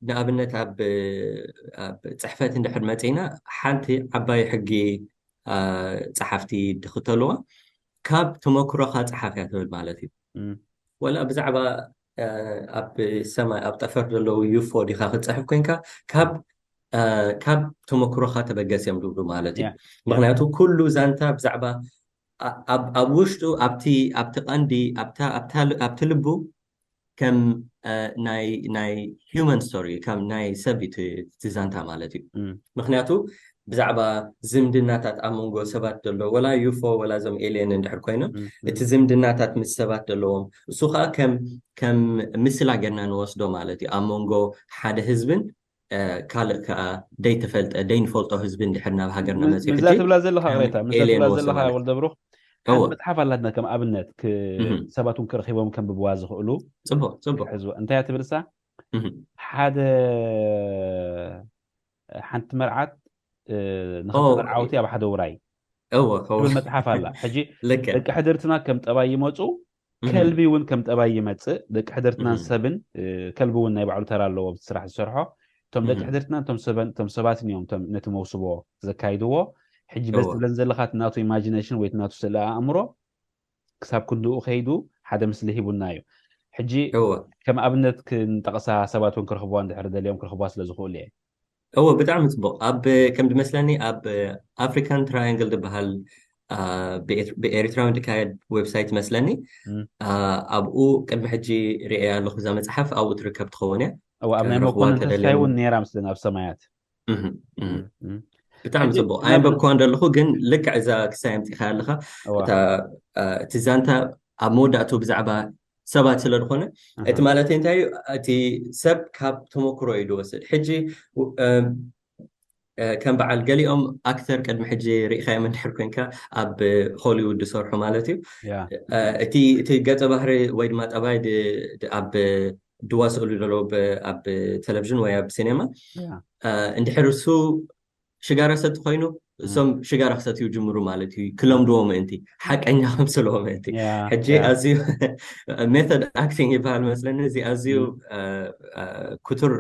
ንኣብነት ኣብ ፅሕፈት እንድሕር መፂና ሓንቲ ዓባይ ሕጊ ፀሓፍቲ ድኽተልዋ ካብ ተመክሮኻ ፀሓፍ እያ ትብል ማለት እዩ። ወላ ብዛዕባ ኣብ ሰማይ ኣብ ጠፈር ዘለዉ ዩፎ ዲኻ ክትፅሕፍ ኮንካ ካብ ካብ ተመክሮኻ ተበገስ እዮም ዝብሉ ማለት እዩ። ምክንያቱ ኩሉ ዛንታ ብዛዕባ ኣብ ውሽጡ ኣብቲ ኣብቲ ቀንዲ ኣብቲ ልቡ ከም ናይ ናይ ሂውማን ስቶሪ ከም ናይ ሰብ እቲ ዛንታ ማለት እዩ። ምክንያቱ ብዛዕባ ዝምድናታት ኣብ መንጎ ሰባት ዘሎ ወላ ዩፎ ወላ ዞም ኤልየን እንድሕር ኮይኖም እቲ ዝምድናታት ምስ ሰባት ዘለዎም እሱ ከዓ ከም ከም ምስላ ጌርና ንወስዶ ማለት እዩ። ኣብ መንጎ ሓደ ህዝብን ካልእ ከዓ ደይተፈልጠ ደይንፈልጦ ህዝቢ እንድሕር ናብ ሃገርና መፅኡ ትብላ ዘለካ ቅሬታ ትብላ ዘለካ ወልደብሩክ ሓንቲ መፅሓፍ ኣላትና ከም ኣብነት ሰባት እውን ክረኪቦም ከንብብዋ ዝኽእሉ ፅቡቅ ፅቡቅ እንታይ ትብልሳ ሓደ ሓንቲ መርዓት ንክልተ መርዓውቲ ኣብ ሓደ ውራይ እወ ትብል መፅሓፍ ኣላ። ሕጂ ደቂ ሕድርትና ከም ጠባይ ይመፁ፣ ከልቢ እውን ከም ጠባይ ይመፅእ። ደቂ ሕድርትናን ሰብን፣ ከልቢ እውን ናይ ባዕሉ ተራ ኣለዎ ኣብቲ ስራሕ ዝሰርሖ። እቶም ደቂ ሕድርትናን እቶም ሰባትን እዮም ነቲ መውስቦ ዘካይድዎ። ሕጂ በዚ ትብለን ዘለካ ናቱ ኢማጂነሽን ወይ ናቱ ስእለ ኣእምሮ ክሳብ ክንድኡ ከይዱ ሓደ ምስሊ ሂቡና እዩ። ሕጂ ከም ኣብነት ክንጠቕሳ ሰባት እውን ክረኽብዋ እንድሕር ደልዮም ክረኽብዋ ስለ ዝኽእሉ እየ። እወ፣ ብጣዕሚ ፅቡቕ። ኣብ ከም ዝመስለኒ ኣብ ኣፍሪካን ትራያንግል ዝበሃል ብኤርትራውያን ዝካየድ ዌብሳይት መስለኒ። ኣብኡ ቅድሚ ሕጂ ርእያ ኣለኹ እዛ መፅሓፍ፣ ኣብኡ ትርከብ ትኸውን እያ። ኣብ ናይ መኮንን ተስፋይ እውን ነይራ ምስልን ኣብ ሰማያት። ብጣዕሚ ፅቡቕ። ኣየንበብኳን ዘለኹ ግን ልክዕ እዛ ክሳይ ኣምፂኻ ኣለኻ። እቲ ዛንታ ኣብ መወዳእቱ ብዛዕባ ሰባት ስለ ዝኾነ፣ እቲ ማለት እንታይ እዩ? እቲ ሰብ ካብ ተመክሮ እዩ ዝወስድ። ሕጂ ከም በዓል ገሊኦም ኣክተር ቅድሚ ሕጂ ርኢኻዮም እንድሕር ኮንካ ኣብ ሆሊውድ ዝሰርሑ ማለት እዩ። እቲ ገፀ ባህሪ ወይ ድማ ጠባይ ኣብ ድዋስእሉ ዘለዉ ኣብ ቴሌቪዥን ወይ ኣብ ሲኔማ እንድሕር እሱ ሽጋራ ሰቲ ኮይኑ እሶም ሽጋራ ክሰትዩ ጅምሩ ማለት እዩ። ክለምድዎ ምእንቲ፣ ሓቀኛ ከምስልዎ ምእንቲ። ሕጂ ኣዝዩ ሜቶድ ኣክቲንግ ይበሃል መስለኒ። እዚ ኣዝዩ ክቱር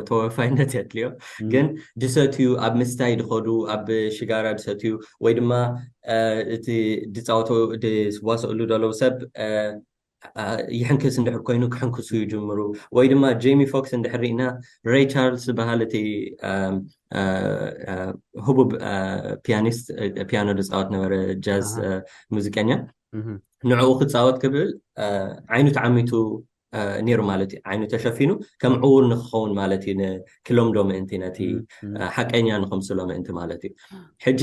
ተወፋይነት የድልዮ። ግን ድሰትዩ፣ ኣብ ምስታይ ድኸዱ፣ ኣብ ሽጋራ ድሰትዩ ወይ ድማ እቲ ድፃወቶ ድዋስእሉ ዘለዉ ሰብ ይሕንክስ እንድሕር ኮይኑ ክሕንክሱ ይጅምሩ። ወይ ድማ ጄሚ ፎክስ እንድሕር ርኢና፣ ሬይ ቻርልስ ዝበሃል እቲ ህቡብ ፒያኒስት፣ ፒያኖ ዝፃወት ነበረ፣ ጃዝ ሙዚቀኛ፣ ንዕኡ ክፃወት ክብል ዓይኑ ተዓሚቱ ነይሩ ማለት እዩ። ዓይኑ ተሸፊኑ ከም ዕውር ንክኸውን ማለት እዩ፣ ክለምዶ ምእንቲ፣ ነቲ ሓቀኛ ንከምስሎ ምእንቲ ማለት እዩ። ሕጂ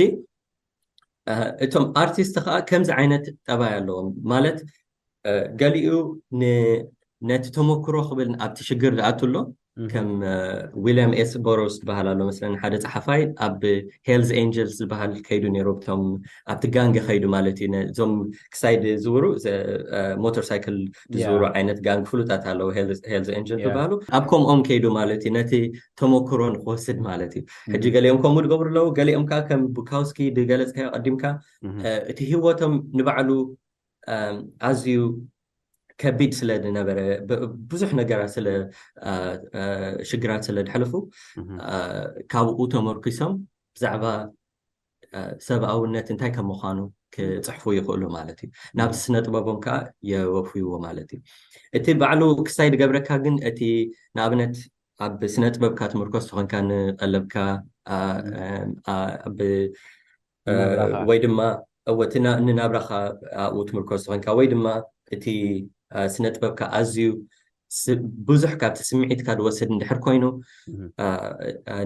እቶም ኣርቲስት ከዓ ከምዚ ዓይነት ጠባይ ኣለዎም ማለት፣ ገሊኡ ነቲ ተመክሮ ክብል ኣብቲ ሽግር ዝኣቱ ኣሎ። ከም ዊልያም ኤስ ቦሮስ ዝበሃል ኣሎ መስለኒ፣ ሓደ ፀሓፋይ ኣብ ሄልዝ ኤንጀልስ ዝበሃል ከይዱ ነይሩ። ብቶም ኣብቲ ጋንግ ከይዱ ማለት እዩ። እዞም ክሳይ ዝዝውሩ ሞተር ሳይክል ዝዝውሩ ዓይነት ጋንግ ፍሉጣት ኣለዉ፣ ሄልዝ ኤንጀል ዝበሃሉ። ኣብ ከምኦም ከይዱ ማለት እዩ፣ ነቲ ተመክሮ ንክወስድ ማለት እዩ። ሕጂ ገሊኦም ከምኡ ዝገብሩ ኣለዉ፣ ገሊኦም ከዓ ከም ቡካውስኪ ዝገለፅካዮ ቀዲምካ፣ እቲ ህይወቶም ንባዕሉ ኣዝዩ ከቢድ ስለ ዝነበረ፣ ብዙሕ ነገራት ስለ ሽግራት ስለ ዝሕልፉ፣ ካብኡ ተመርኪሶም ብዛዕባ ሰብኣውነት እንታይ ከም ምዃኑ ክፅሕፉ ይኽእሉ ማለት እዩ። ናብቲ ስነ ጥበቦም ከዓ የወፍይዎ ማለት እዩ። እቲ ባዕሉ ክሳይ ዝገብረካ ግን፣ እቲ ንኣብነት ኣብ ስነ ጥበብካ ትምርኮስ ተኾንካ፣ ንቀለብካ ኣብ ወይ ድማ እወ እቲ ንናብራኻ ኣብኡ ትምርኮስ ተኾንካ ወይ ድማ እቲ ስነ ጥበብካ ኣዝዩ ብዙሕ ካብቲ ስምዒትካ ዝወስድ እንድሕር ኮይኑ፣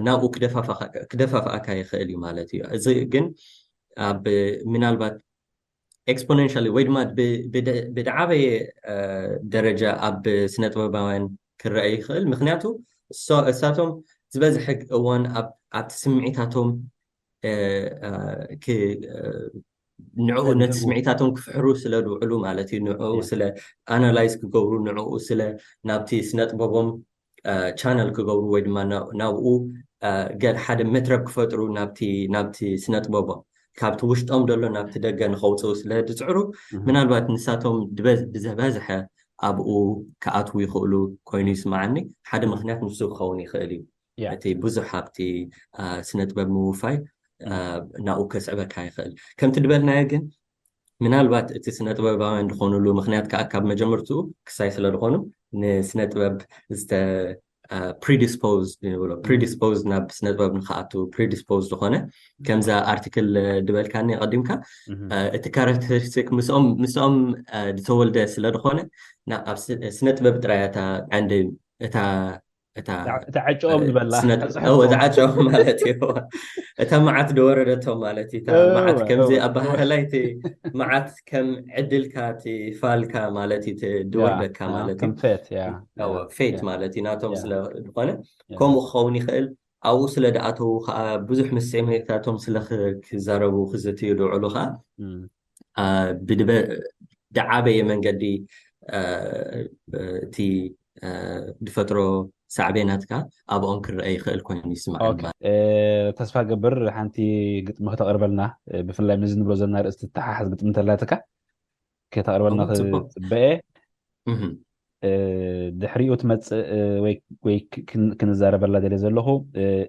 ናብኡ ክደፋፍኣካ ይኽእል እዩ ማለት እዩ። እዚ ግን ኣብ ምናልባት ኤክስፖነንሻሊ ወይ ድማ ብድዓበየ ደረጃ ኣብ ስነ ጥበባውያን ክረአ ይኽእል። ምክንያቱ እሳቶም ዝበዝሐ እዋን ኣብቲ ስምዒታቶም ንዕኡ ነቲ ስምዒታቶም ክፍሕሩ ስለ ዝውዕሉ ማለት እዩ። ንዕኡ ስለ ኣናላይዝ ክገብሩ፣ ንዕኡ ስለ ናብቲ ስነ ጥበቦም ቻነል ክገብሩ ወይ ድማ ናብኡ ገል ሓደ መትረብ ክፈጥሩ ናብቲ ናብቲ ስነ ጥበቦም ካብቲ ውሽጦም ዘሎ ናብቲ ደገ ንኸውፅኡ ስለ ዝፅዕሩ፣ ምናልባት ንሳቶም ዝበዝሐ ኣብኡ ክኣትዉ ይኽእሉ ኮይኑ ይስማዓኒ። ሓደ ምክንያት ንሱ ክኸውን ይኽእል እዩ። እቲ ብዙሕ ሃብቲ ስነ ጥበብ ምውፋይ ናብኡ ከስዕበካ ይኽእል። ከምቲ ዝበልናዮ ግን ምናልባት እቲ ስነ ጥበባውያን ዝኾኑሉ ምክንያት ከዓ ካብ መጀመርትኡ ክሳይ ስለ ዝኾኑ ንስነ ጥበብ ዝተ ፕሪዲስፖዝ ንብሎ ፕሪዲስፖዝ ናብ ስነ ጥበብ ንክኣቱ ፕሪዲስፖዝ ዝኾነ ከምዛ ኣርቲክል ዝበልካኒ ቀዲምካ እቲ ካራክተሪስቲክ ምስኦም ምስኦም ዝተወልደ ስለ ዝኾነ ኣብ ስነ ጥበብ ጥራይ እታ ቀንዲ እታ እታ ዕጭኦም ዝበላ እታ ዓጭኦም ማለት እዩ። እታ መዓት ዝወረደቶም ማለት እዩ። እታ መዓት ከምዚ ኣበሃህላይ እቲ መዓት ከም ዕድልካ እቲ ፋልካ ማለት እዩ፣ ዝወርደካ ማለት እዩ። ፌት ማለት እዩ ናቶም ስለ ዝኾነ ከምኡ ክኸውን ይኽእል። ኣብኡ ስለ ዝኣተዉ ከዓ ብዙሕ ምስ ሴሜታቶም ስለ ክዛረቡ ክዝትዩ ዝውዕሉ ከዓ ብድዓበየ መንገዲ እቲ ዝፈጥሮ ሳዕቤናት ከኣ ኣብኦም ክረአ ይኽእል ኮይኑ ይስምዓኒ። ተስፋ ገብር ሓንቲ ግጥሚ ክተቕርበልና፣ ብፍላይ ምስዚ ንብሎ ዘለና ርእስቲ ተሓሓዝ ግጥሚ እንተላትካ ከተቕርበልና ክጽበየ። ድሕሪኡ ትመፅእ ወይ ክንዛረበላ ደለ ዘለኹ፣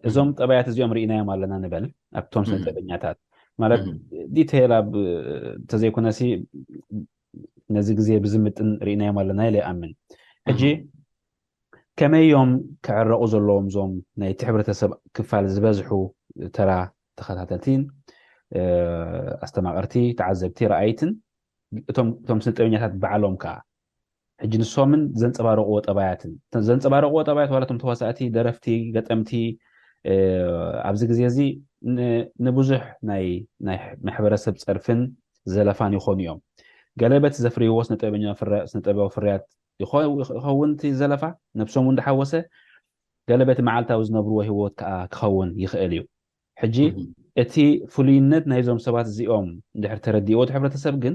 እዞም ጠባያት እዚኦም ርኢናዮም ኣለና ንበል ኣብቶም ስነ ጥበበኛታት፣ ማለት ዲቴይል ኣብ ተዘይኮነሲ ነዚ ግዜ ብዝምጥን ርኢናዮም ኣለና ኢለ ይኣምን። ሕጂ ከመይ እዮም ክዕረቑ ዘለዎም እዞም ናይቲ ሕብረተሰብ ክፋል ዝበዝሑ ተራ ተኸታተልቲን ኣስተማቐርቲ፣ ተዓዘብቲ፣ ረኣይትን እቶም ስነ ጥበበኛታት ባዕሎም ከዓ ሕጂ ንሶምን ዘንፀባረቕዎ ጠባያትን፣ ዘንፀባረቕዎ ጠባያት ዋላ እቶም ተዋሳእቲ፣ ደረፍቲ፣ ገጠምቲ፣ ኣብዚ ግዜ እዚ ንብዙሕ ናይ ማሕበረሰብ ፀርፍን ዘለፋን ይኾኑ እዮም። ገለ በቲ ዘፍርይዎ ስነጥበባዊ ፍርያት ይኸውን እቲ ዘለፋ፣ ነብሶም እውን ዝሓወሰ፣ ገለ በቲ መዓልታዊ ዝነብርዎ ህይወት ከዓ ክኸውን ይኽእል እዩ። ሕጂ እቲ ፍሉይነት ናይዞም ሰባት እዚኦም እንድሕር ተረዲእዎ እቲ ሕብረተሰብ ግን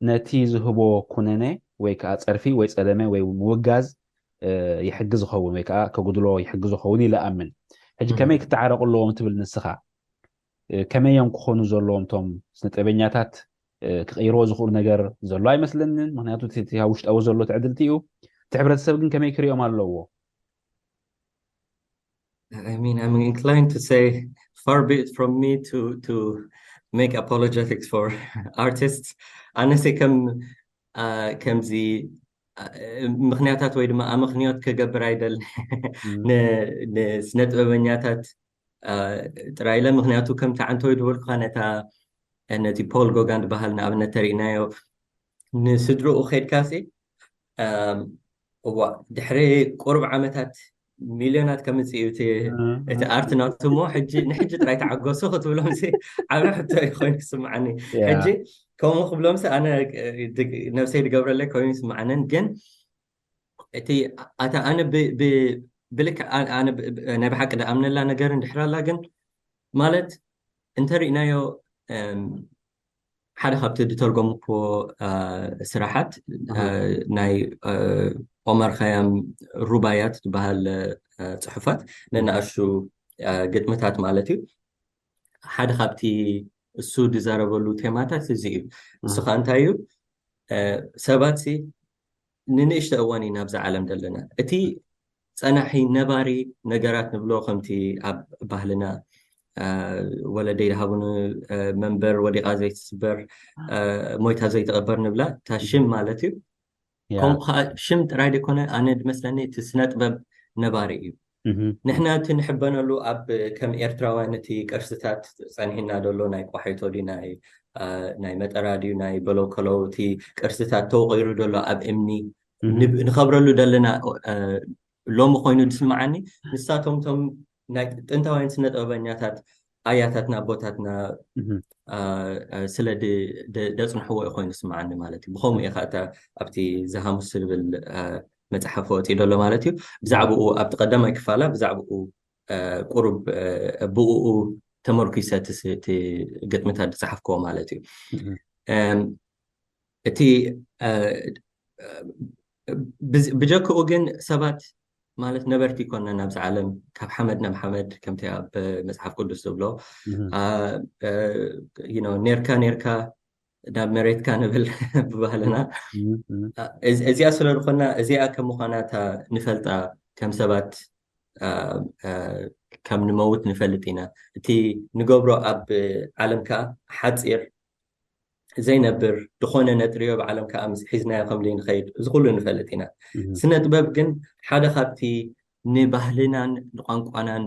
ነቲ ዝህቦ ኩነነ ወይ ከዓ ፀርፊ ወይ ፀለመ ወይ ምውጋዝ ይሕግዝ ይኸውን ወይ ከዓ ከጉድሎ ይሕግዝ ይኸውን ኢለ ኣምን። ሕጂ ከመይ ክተዓረቑ ኣለዎም ትብል ንስኻ? ከመይ እዮም ክኾኑ ዘለዎም? እቶም ስነጥበበኛታት ክቕይርዎ ዝኽእሉ ነገር ዘሎ ኣይመስለንን። ምክንያቱ እቲ ውሽጣዊ ዘሎ ትዕድልቲ እዩ። እቲ ሕብረተሰብ ግን ከመይ ክሪኦም ኣለዎ? I mean, I'm inclined to say, far be it from me to to make apologetics for artists. ኣነሰ ከም ከምዚ ምክንያታት ወይ ድማ ኣመክንዮት ክገብር ኣይደል ንስነ ጥበበኛታት ጥራይ ኢለ። ምክንያቱ ከምቲ ዓንተወይ ዝበልኩካ ነታ ነቲ ፖል ጎጋን ዝበሃል ንኣብነት ተሪእናዮ፣ ንስድርኡ ከድካሲ እዋ ድሕሪ ቁሩብ ዓመታት ሚልዮናት ከምፅእ እዩ እቲ ኣርት ናቱ እሞ ሕጂ ንሕጂ ጥራይ ተዓገሱ ክትብሎም ዓብዪ ሕቶ ኮይኑ ይስምዓኒ። ሕጂ ከምኡ ክብሎምሲ ኣነ ነብሰይ ዝገብረለይ ኮይኑ ይስምዓንን ግን እቲ ኣታ ኣነ ብልክዕ ናይ ብሓቂ ዝኣምነላ ነገር እንድሕር ኣላ ግን ማለት እንተሪእናዮ ሓደ ካብቲ ዝተርጎምክዎ ስራሓት ናይ ኦመር ኸያም ሩባያት ዝበሃል ፅሑፋት ነናእሹ ግጥምታት ማለት እዩ። ሓደ ካብቲ እሱ ዝዛረበሉ ቴማታት እዚ እዩ። ንሱ ከዓ እንታይ እዩ? ሰባት ሲ ንንእሽተ እዋን እዩ ናብዛ ዓለም ዘለና። እቲ ፀናሒ ነባሪ ነገራት ንብሎ ከምቲ ኣብ ባህልና ወለደይ ዝሃቡኒ መንበር ወዲቓ ዘይትስበር ሞይታ ዘይትቐበር ንብላ እታ ሽም ማለት እዩ። ከምኡ ከዓ ሽም ጥራይ ዘይኮነ ኣነ ዝመስለኒ እቲ ስነ ጥበብ ነባሪ እዩ። ንሕና እቲ ንሕበነሉ ኣብ ከም ኤርትራውያን እቲ ቅርስታት ፀኒሕና ዘሎ ናይ ቋሒቶ ድዩ ናይ መጠራ ድዩ ናይ በለውከለው እቲ ቅርስታት ተወቂሩ ዘሎ ኣብ እምኒ ንኸብረሉ ዘለና ሎሚ ኮይኑ ዝስምዓኒ ንሳቶም ቶም ናይ ጥንታውያን ስነ ጥበበኛታት ኣያታትና ኣቦታትና ስለ ደፅንሕዎ እዩ ኮይኑ ዝስምዓኒ ማለት እዩ። ብኸምኡ እየ ከዓ ኣብቲ ዝሃሙስ ዝብል መፅሓፍ ወፂኡ ዘሎ ማለት እዩ። ብዛዕባኡ ኣብቲ ቀዳማይ ክፋላ ብዛዕባኡ ቁሩብ ብኡ ተመርኪሰ እቲ ግጥምታት ዝፀሓፍክዎ ማለት እዩ። እቲ ብጀክኡ ግን ሰባት ማለት ነበርቲ ይኮና ናብዚ ዓለም ካብ ሓመድ ናብ ሓመድ ከምቲ ኣብ መፅሓፍ ቅዱስ ዝብሎ ኔርካ ኔርካ ናብ መሬትካ ንብል ብባህልና እዚኣ ስለ ዝኾና እዚኣ ከም ምዃና እታ ንፈልጣ ከም ሰባት ከም ንመውት ንፈልጥ ኢና። እቲ ንገብሮ ኣብ ዓለም ከዓ ሓፂር ዘይነብር ዝኾነ ነጥርዮ ብዓለም ከዓ ምስ ሒዝናዮ ከም ዘይንኸይድ እዚ ኩሉ ንፈልጥ ኢና። ስነ ጥበብ ግን ሓደ ካብቲ ንባህልናን ንቋንቋናን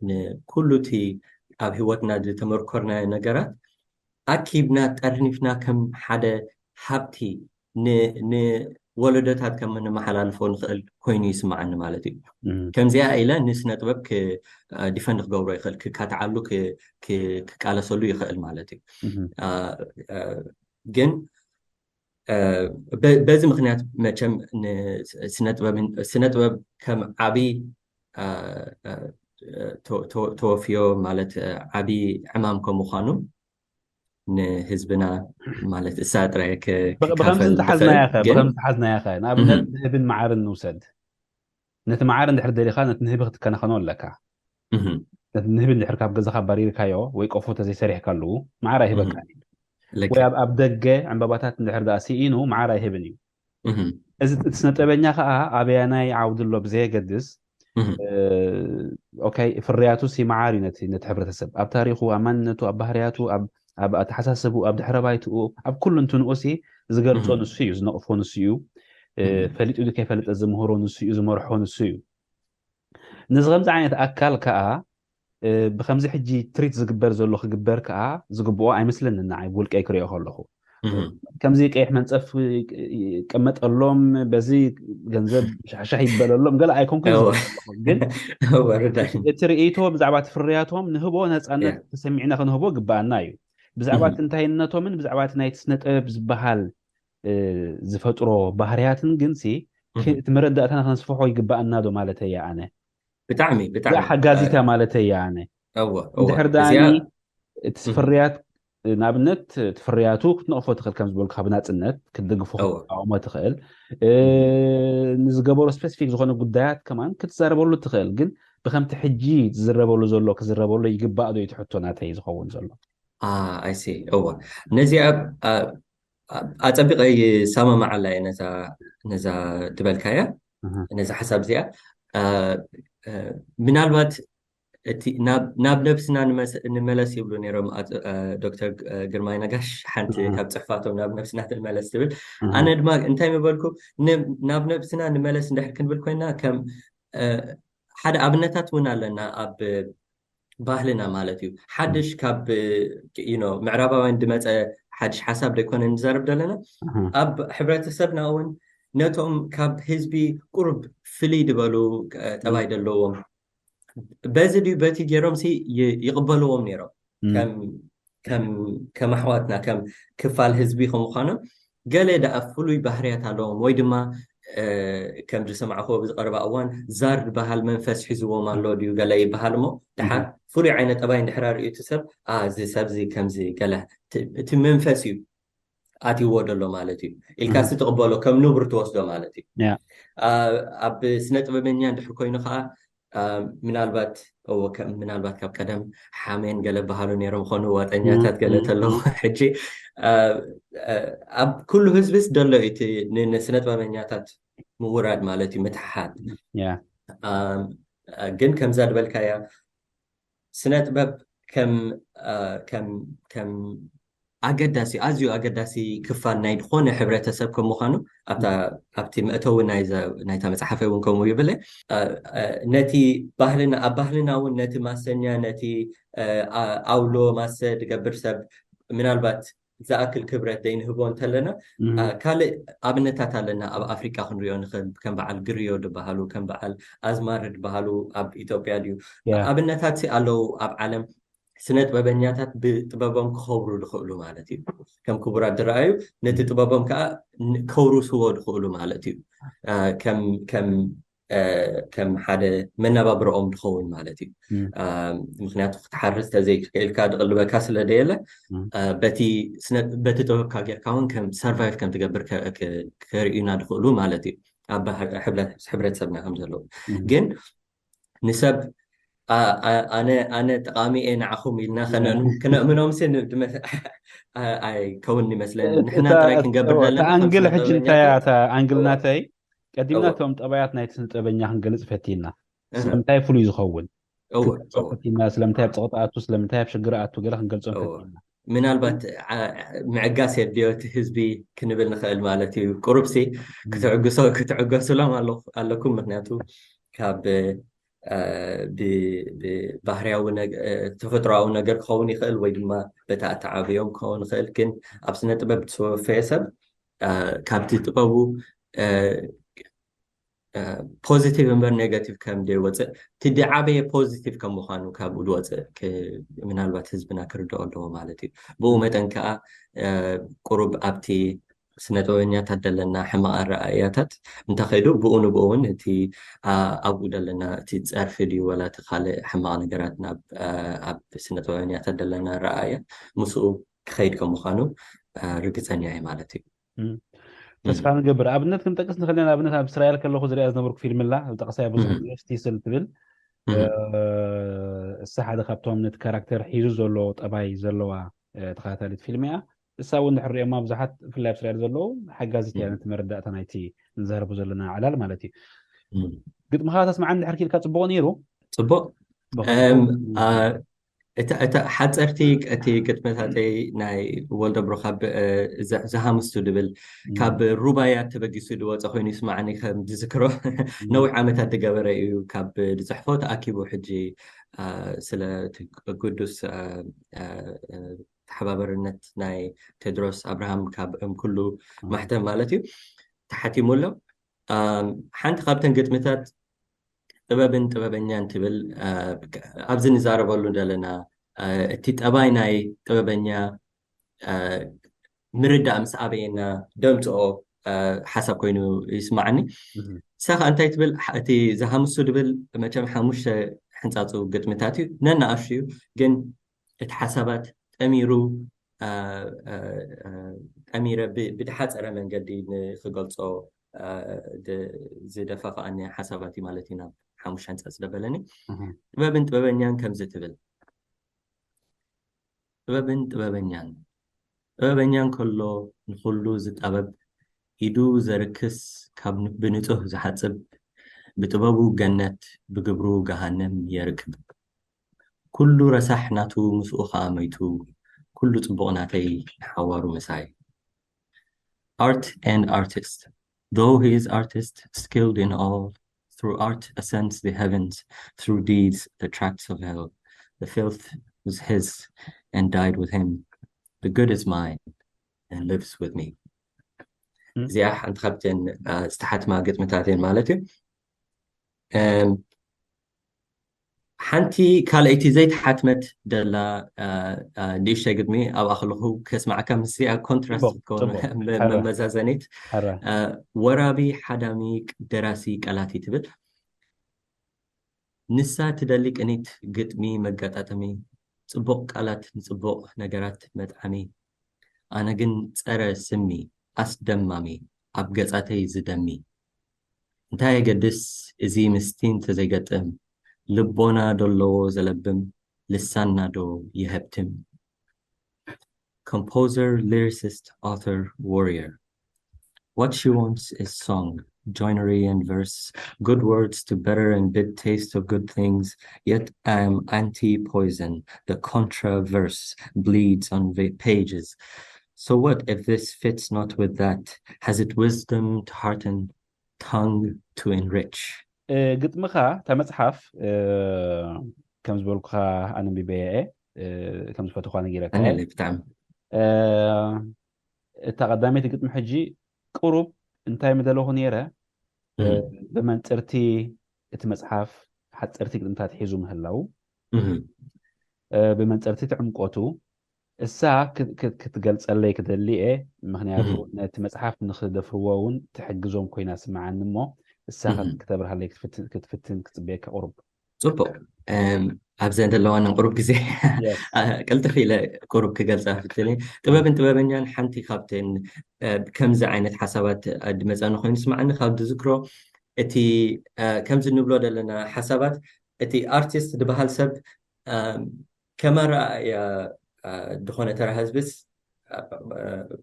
ንኩሉ እቲ ኣብ ህይወትና ዝተመርኮርናዮ ነገራት ኣኪብና ጠርኒፍና ከም ሓደ ሃብቲ ንወለዶታት ከም ንመሓላልፎ ንኽእል ኮይኑ ይስምዓኒ ማለት እዩ። ከምዚኣ ኢለ ንስነ ጥበብ ዲፈንድ ክገብሮ ይኽእል፣ ክካትዓሉ፣ ክቃለሰሉ ይኽእል ማለት እዩ። ግን በዚ ምክንያት መቸም ስነ ጥበብ ከም ዓብዪ ተወፍዮ ማለት ዓብዪ ዕማም ከም ምዃኑ ንህዝብና ማለት እሳ ጥራይ ክ- ብኸምዚ ክካፈል እንተሓዝናያ ዝኽእል ኸ ግን ብኸምዚ እንተሓዝናያ ኸ ንኣብነት እህ፣ ንህብን መዓርን ንውሰድ። ነቲ መዓር እንድሕር ደሊኻ ነቲ ንህቢ ክትከናኸኖ ኣለካ። እህ፣ ነቲ ንህቢ እንድሕር ካብ ገዛኻ ባሪርካዮ ወይ ቆፎ ተዘይሰሪሕካሉ መዓር ኣይህበካ እህ፣ እዩ። ልክ ወይ ኣብ ኣብ ደገ ዕምባባታት እንድሕር ደኣ ስኢኑ መዓር ኣይህብን እዩ። እህ፣ እዚ እቲ ስነጥበበኛ ከዓ ኣበያናይ ዓውዲ ኣሎ ብዘየገድስ እህ፣ ኦኬ ፍርያቱ ሲ መዓር እዩ ነቲ ነቲ ሕብረተሰብ ኣብ ታሪኹ ኣብ ማንነቱ ኣብ ባህርያቱ ኣብ ኣብ ኣተሓሳስቡ ኣብ ድሕረ ባይትኡ ኣብ ኩሉ እንትንኡ ሲ ዝገልጾ እህ፣ ንሱ እዩ ዝነቕፎ ንሱ እዩ። እህ፣ ፈሊጡ ዲ ከይፈለጠ ዝምህሮ ንሱ እዩ ዝመርሖ ንሱ እዩ። ነዚ ከምዚ ዓይነት ኣካል ከዓ ብከምዚ ሕጂ ትሪት ዝግበር ዘሎ ክግበር ከዓ ዝግብኦ ኣይመስለኒ። ንዓይ ብውልቀይ ክሪኦ ከለኹ እህ፣ ከምዚ ቀይሕ መንፀፍ ይቀመጠሎም በዚ ገንዘብ ሻሻ ይበለሎም ገለ ኣይኮንኩ እወ፣ ግን እወ፣ ርዳይ። እቲ ርእይቶ ብዛዕባ እቲ ፍርያቶም ንህቦ ነፃነት ያ። ተሰሚዕና ክንህቦ ግባኣና እዩ። ብዛዕባ እቲ እህ፣ እንታይነቶምን ብዛዕባ እቲ ናይቲ ስነ ጥበብ ዝበሃል እ፣ ዝፈጥሮ ባህርያትን ግን ሲ እህ፣ ክ- እቲ መረዳእታና ከነስፍሖ ይግባኣና ዶ ማለት እየ ኣነ። ብጣዕሚ እዚኣ ብጣዕሚ ሓጋዚታ ማለት እየ ኣነ። እወ እወ እንድሕር እዚኣ ደኣኒ እቲ እህ፣ ፍርያት ንኣብነት እቲ ፍርያቱ ክትነቕፎ ትኽእል ከም ዝበልኩ ካብ ናፅነት ክትድግፎ እወ ክትቃወሞ ትኽእል። እ፣ እህ፣ ንዝገበሮ ስፔሲፊክ ዝኾነ ጉዳያት ከማን ክትዛረበሉ ትኽእል። ግን ብከምቲ ሕጂ ዝዝረበሉ ዘሎ ክዝረበሉ ይግባእ ዶ እዩ እቲ ሕቶ ናተይ ዝኸውን ዘሎ? ኣይሲ እወ ነዚኣ ኣ- ኣ- ኣጸቢቐ ይሰማማዓላ እየ ነዛ ነዛ ትበልካያ እህ፣ ነዛ ሓሳብ እዚኣ ኣ፣ እ፣ ምናልባት እቲ ናብ ናብ ነብስና ንመስ- ንመለስ ይብሉ ነይሮም ኣጽ- እ፣ ዶክተር እ፣ ግርማይ ነጋሽ ሓንቲ እህ፣ ካብ ጽሕፋቶም ናብ ነብስና ንመለስ ትብል እህ፣ ኣነ ድማ እንታይ ምበልኩ ን- ናብ ነብስና ንመለስ እንድሕር ክንብል ኮይና ከም እ፣ ሓደ ኣብነታት እውን ኣለና ኣብ ባህልና ማለት እዩ ሓድሽ ካብ you know ምዕራባውያን ዝመፀ ሓድሽ ሓሳብ ዘይኮነ ንዛረብ ዘለና እህ፣ ኣብ ሕብረተሰብና እውን ነቶም ካብ ህዝቢ ቁሩብ ፍልይ ዝበሉ እ፣ ጠባይ ዘለዎም በዚ ድዩ በቲ ገይሮም ሲ ይ- ይቕበልዎም ነይሮም እህ፣ ከም ከም ከም ኣሕዋትና ከም ክፋል ህዝቢ ከምዃኖም ገለ ደኣ ፍሉይ ባህርያት ኣለዎም ወይ ድማ እ፣ ከም ዝሰማዕኹዎ ብዝቐረባ እዋን ዛር ዝበሃል መንፈስ ሒዝዎም ኣሎ ድዩ ገለ ይበሃል እሞ እህ፣ ደሓር ፍሉይ ዓይነት ጠባይ እንድሕር ኣርእዩ እቲ ሰብ "ኣ፣ እዚ ሰብዚ ከምዚ ገለ እቲ እቲ መንፈስ እዩ ኣትይዎ ዘሎ ማለት እዩ ኢልካ እህ፣ ሲ ትቕበሎ ከም ንቡር ትወስዶ ማለት እዩ ያ፣ ኣ፣ ኣብ ስነ ጥበበኛ እንድሕር ኮይኑ ከዓ ኣ፣ ምናልባት እዎ ከም ምናልባት ካብ ቀደም ሓሜን ገለ በሃሉ ነይሮም ኾኑ ዋጠኛታት ገለ እህ፣ ተለዉ እህ፣ ሕጂ ኣ፣ ኣ፣ ኣብ ኩሉ ህዝብስ ደሎ እዩ እቲ ን- ንስነ ጥበበኛታት ምውራድ ማለት እዩ ምትሓት ያ፣ ኣ፣ ግን ከምዛ ዝበልካያ ስነ ጥበብ ከም አ፣ ከም ከም ኣገዳሲ ኣዝዩ ኣገዳሲ ክፋል ናይ ዝኾነ ሕብረተሰብ ከም ምዃኑ ኣብታ ኣብቲ መእተዊ ናይዛ ናይታ መጽሓፈይ እውን ከምኡ ይብል አ፣ አ፣ ነቲ ባህልና ኣብ ባህልና እውን ነቲ ማሰኛ ነቲ አ፣ አ- ኣውሎ ማሰ ዝገብር ሰብ ምናልባት ዝኣክል ክብረት ዘይንህቦ እንተለና አ፣ ካልእ ኣብነታት ኣለና ኣብ ኣፍሪቃ ክንሪኦ ንኽእል ከም በዓል ግርዮ ዝበሃሉ ከም በዓል ኣዝማሪ ዝበሃሉ ኣብ ኢትዮጵያ ድዩ ኣብነታት ኣለዉ ኣብ ዓለም ስነ ጥበበኛታት ብጥበቦም ክኸብሩ ዝኽእሉ ማለት እዩ ከም ክቡራት ዝረኣዩ ነቲ ጥበቦም ከዓ ከውርስዎ ዝኽእሉ ማለት እዩ ከም ከም ሓደ መነባብረኦም ዝኸውን ማለት እዩ ምክንያቱ ክትሓርስ ተዘይክእልካ ዝቕልበካ ስለ ደየለ በቲ ጥበብካ ጌርካ እውን ከም ሰርቫይቭ ከም ትገብር ከርእዩና ዝኽእሉ ማለት እዩ ኣብ ሕብረተሰብና ከም ዘለዉ ግን ንሰብ ኣነ ኣነ ጠቃሚ እየ ንዓኹም ኢልና ከነእምኖም ኣይከውን ይመስለኒ ንሕና ጥራይ ክንገብር ዘለና ኣንግል ሕጂ እንታይ እያ ኣንግል ናተይ ቀዲምና እቶም ጠባያት ናይቲ ስነ ጥበበኛ ክንገልጽ ፈቲና ስለምንታይ ፍሉይ ዝኸውን ፈቲና ስለምንታይ ኣብ ፀቕጢ ኣቱ ስለምንታይ ኣብ ሽግር ኣቱ ገለ ክንገልጾም ፈቲና ምናልባት ምዕጋስ የድልዮ እቲ ህዝቢ ክንብል ንኽእል ማለት እዩ ቁሩብሲ ክትዕግሶ ክትዕገሱሎም ኣለኩም ምክንያቱ ካብ ብባህርያዊ ተፈጥሮዊ ነገር ክኸውን ይኽእል ወይ ድማ በቲ ኣተዓብዮም ክኸውን ይኽእል ግን ኣብ ስነ ጥበብ ዝተወፈየ ሰብ ካብቲ ጥበቡ ፖዚቲቭ እምበር ኔጋቲቭ ከም ዘይወፅእ እቲ ዝዓበየ ፖዚቲቭ ከም ምኳኑ ካብኡ ዝወፅእ ምናልባት ህዝብና ክርድኦ ኣለዎ ማለት እዩ ብኡ መጠን ከዓ ቁሩብ ኣብቲ ስነጥበበኛታት ዘለና ሕማቕ ኣረኣእያታት እንተኸይዱ ብኡ ንብኡ እውን እቲ ኣብኡ ዘለና እቲ ፀርፊ ድዩ ወላ እቲ ካልእ ሕማቕ ነገራት ኣብ ስነጥበበኛታት ዘለና ኣረኣእያ ምስኡ ክኸይድ ከም ምዃኑ ርግፀኛ እየ ማለት እዩ። ተስፋ ንገብር። ኣብነት ክንጠቅስ ንኽእል ኢና። ኣብነት ኣብ እስራኤል ከለኹ ዝሪኣ ዝነበርኩ ፊልም ኣላ፣ ጠቕሳያ ብዙሕ ግዜ ሽቲስል ትብል። እሳ ሓደ ካብቶም ነቲ ካራክተር ሒዙ ዘሎ ጠባይ ዘለዋ ተኸታታሊት ፊልም እያ። እሳ እውን ድሕር ሪኦማ ብዙሓት ብፍላይ ኣብ እስራኤል ዘለዉ ሓጋዚት እያ ነቲ መረዳእታ ናይቲ ንዛረቡ ዘለና ዕላል ማለት እዩ። ግጥምኻ ተስማዓኒ ድሕር ኪልካ ጽቡቕ ነይሩ። ጽቡቕ። እታ ሓፀርቲ እቲ ግጥምታተይ ናይ ወልደ ብሩኽ ካብ ዝሃምስቱ ድብል ካብ ሩባያ ተበጊሱ ድወፀ ኮይኑ ይስማዓኒ። ከም ዝዝክሮ ነዊሕ ዓመታት ዝገበረ እዩ ካብ ዝፅሕፎ ተኣኪቡ ሕጂ ስለ ግዱስ ተሓባበርነት ናይ ቴድሮስ ኣብርሃም ካብ እም ኩሉ ማሕተም ማለት እዩ ተሓቲሙ ኣሎ። ሓንቲ ካብተን ግጥምታት ጥበብን ጥበበኛን ትብል ኣብዚ ንዛረበሉ ዘለና እቲ ጠባይ ናይ ጥበበኛ ምርዳእ ምስ ኣበየና ደምፅኦ ሓሳብ ኮይኑ ይስማዓኒ። እሳ ከዓ እንታይ ትብል? እቲ ዝሃምሱ ድብል መቸም ሓሙሽተ ሕንፃፁ ግጥምታት እዩ፣ ነናኣሹ እዩ፣ ግን እቲ ሓሳባት ጠሚሩ ጠሚረ ብድሓፀረ መንገዲ ንክገልፆ ዝደፋ ከዓኒ ሓሳባት እዩ ማለት እዩ። ናብ ሓሙሽተ ሕንፃፅ ደበለኒ። ጥበብን ጥበበኛን ከምዚ ትብል። ጥበብን ጥበበኛን። ጥበበኛ እንከሎ ንኹሉ ዝጣበብ፣ ኢዱ ዘርክስ ካብ ብንጹህ ዝሓጽብ፣ ብጥበቡ ገነት ብግብሩ ገሃነም የርክብ። ኩሉ ረሳሕ ናቱ ምስኡ ኸኣ መይቱ፣ ኩሉ ጽቡቕ ናተይ ንሓዋሩ ምሳይ። Art and artist. Though he is artist, skilled in all, through art ascends the heavens, through deeds the tracts of hell. The filth was his and died with him. The good is mine and lives with me. እዚኣ ሓንቲ ካብተን ዝተሓትማ ግጥምታተን ማለት እዩ። ሓንቲ ካልኣይቲ ዘይተሓትመት ደላ ንእሽተይ ግጥሚ ኣብኣ ከለኹ ከስማዕካ፣ ምስዚኣ ኮንትራስት ክትከውን መመዛዘኒት። ወራቢ ሓዳሚ ደራሲ ቃላት ትብል። ንሳ ትደሊ ቅኒት፣ ግጥሚ፣ መጋጣጠሚ፣ ጽቡቕ ቃላት ንጽቡቕ ነገራት መጥዓሚ። ኣነ ግን ጸረ ስሚ፣ ኣስደማሚ፣ ኣብ ገጻተይ ዝደሚ። እንታይ የገድስ እዚ ምስቲ እንተዘይገጥም፣ ልቦና ዶ ኣለዎ ዘለብም፣ ልሳንና ዶ ይሀብትም? Composer, lyricist, author, warrior. What she wants is song, joinery and verse, good words to better and bid taste of good things, yet I am anti-poison. The contra verse bleeds on va- pages. So what if this fits not with that? Has it wisdom to hearten, tongue to enrich? ግጥምኻ እታ መጽሓፍ ከም ዝበልኩኻ ኣነንቢበያ እየ። ከም ዝፈትኳ ነጊረካ እየ። ብጣዕሚ እታ ቀዳመይቲ ግጥሚ ሕጂ ቅሩብ እንታይ ምደለኹ ነይረ፣ ብመንፅርቲ እቲ መፅሓፍ ሓፀርቲ ግጥምታት ሒዙ ምህላው፣ ብመንፅርቲ እቲ ዕምቆቱ እሳ ክትገልፀለይ ክደሊ እየ። ምክንያቱ ነቲ መፅሓፍ ንክደፍርዎ እውን ትሕግዞም ኮይና ስምዓኒ እሞ እሳ ክተብርሃለይ ክትፍትን ክትፅበየካ ቅሩብ። ፅቡቅ። ኣብዘን ዘለዋንን ቅሩብ ግዜ ቅልጥፍ ኢለ ቅሩብ ክገልፃ ፍትን። ጥበብን ጥበበኛን ሓንቲ ካብተን ከምዚ ዓይነት ሓሳባት ድመፀኒ ኮይኑ ስማዓኒ ካብ ዝዝክሮ እቲ ከምዚ ንብሎ ዘለና ሓሳባት እቲ ኣርቲስት ዝበሃል ሰብ ከመረኣያ ዝኾነ ተራ ህዝብስ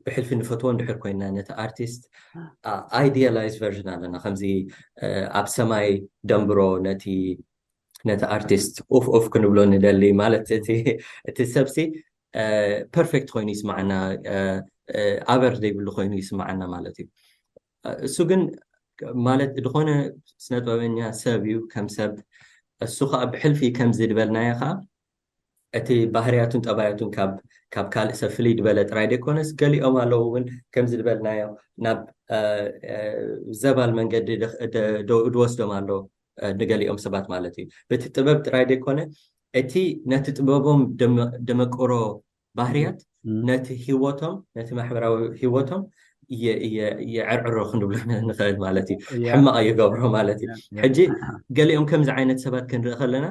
ብሕልፊ ንፈትዎ እንድሕር ኮይና ነቲ ኣርቲስት idealized version ኣለና። ከምዚ ኣብ ሰማይ ደንብሮ ነቲ ነቲ ኣርቲስት ኡፍ ኡፍ ክንብሎ ንደሊ ማለት እቲ ሰብሲ ፐርፌክት ኮይኑ ይስማዓና፣ ኣበር ዘይብሉ ኮይኑ ይስማዓና ማለት እዩ። እሱ ግን ማለት ዝኾነ ስነጥበበኛ ሰብ እዩ ከም ሰብ። እሱ ከዓ ብሕልፊ ከምዚ ዝበልናዮ ከዓ እቲ ባህርያቱን ጠባያቱን ካብ ካብ ካልእ ሰብ ፍልይ ዝበለ ጥራይ ደይኮነስ ገሊኦም ኣለዉ እውን ከምዚ ዝበልናዮ ናብ ዘባል መንገዲ ድወስዶም ኣሎ ንገሊኦም ሰባት ማለት እዩ። በቲ ጥበብ ጥራይ ደይኮነ እቲ ነቲ ጥበቦም ደመቅሮ ባህርያት ነቲ ህይወቶም ነቲ ማሕበራዊ ህይወቶም የዕርዕሮ ክንብሎ ንኽእል ማለት እዩ። ሕማቕ ይገብሮ ማለት እዩ። ሕጂ ገሊኦም ከምዚ ዓይነት ሰባት ክንርኢ ከለና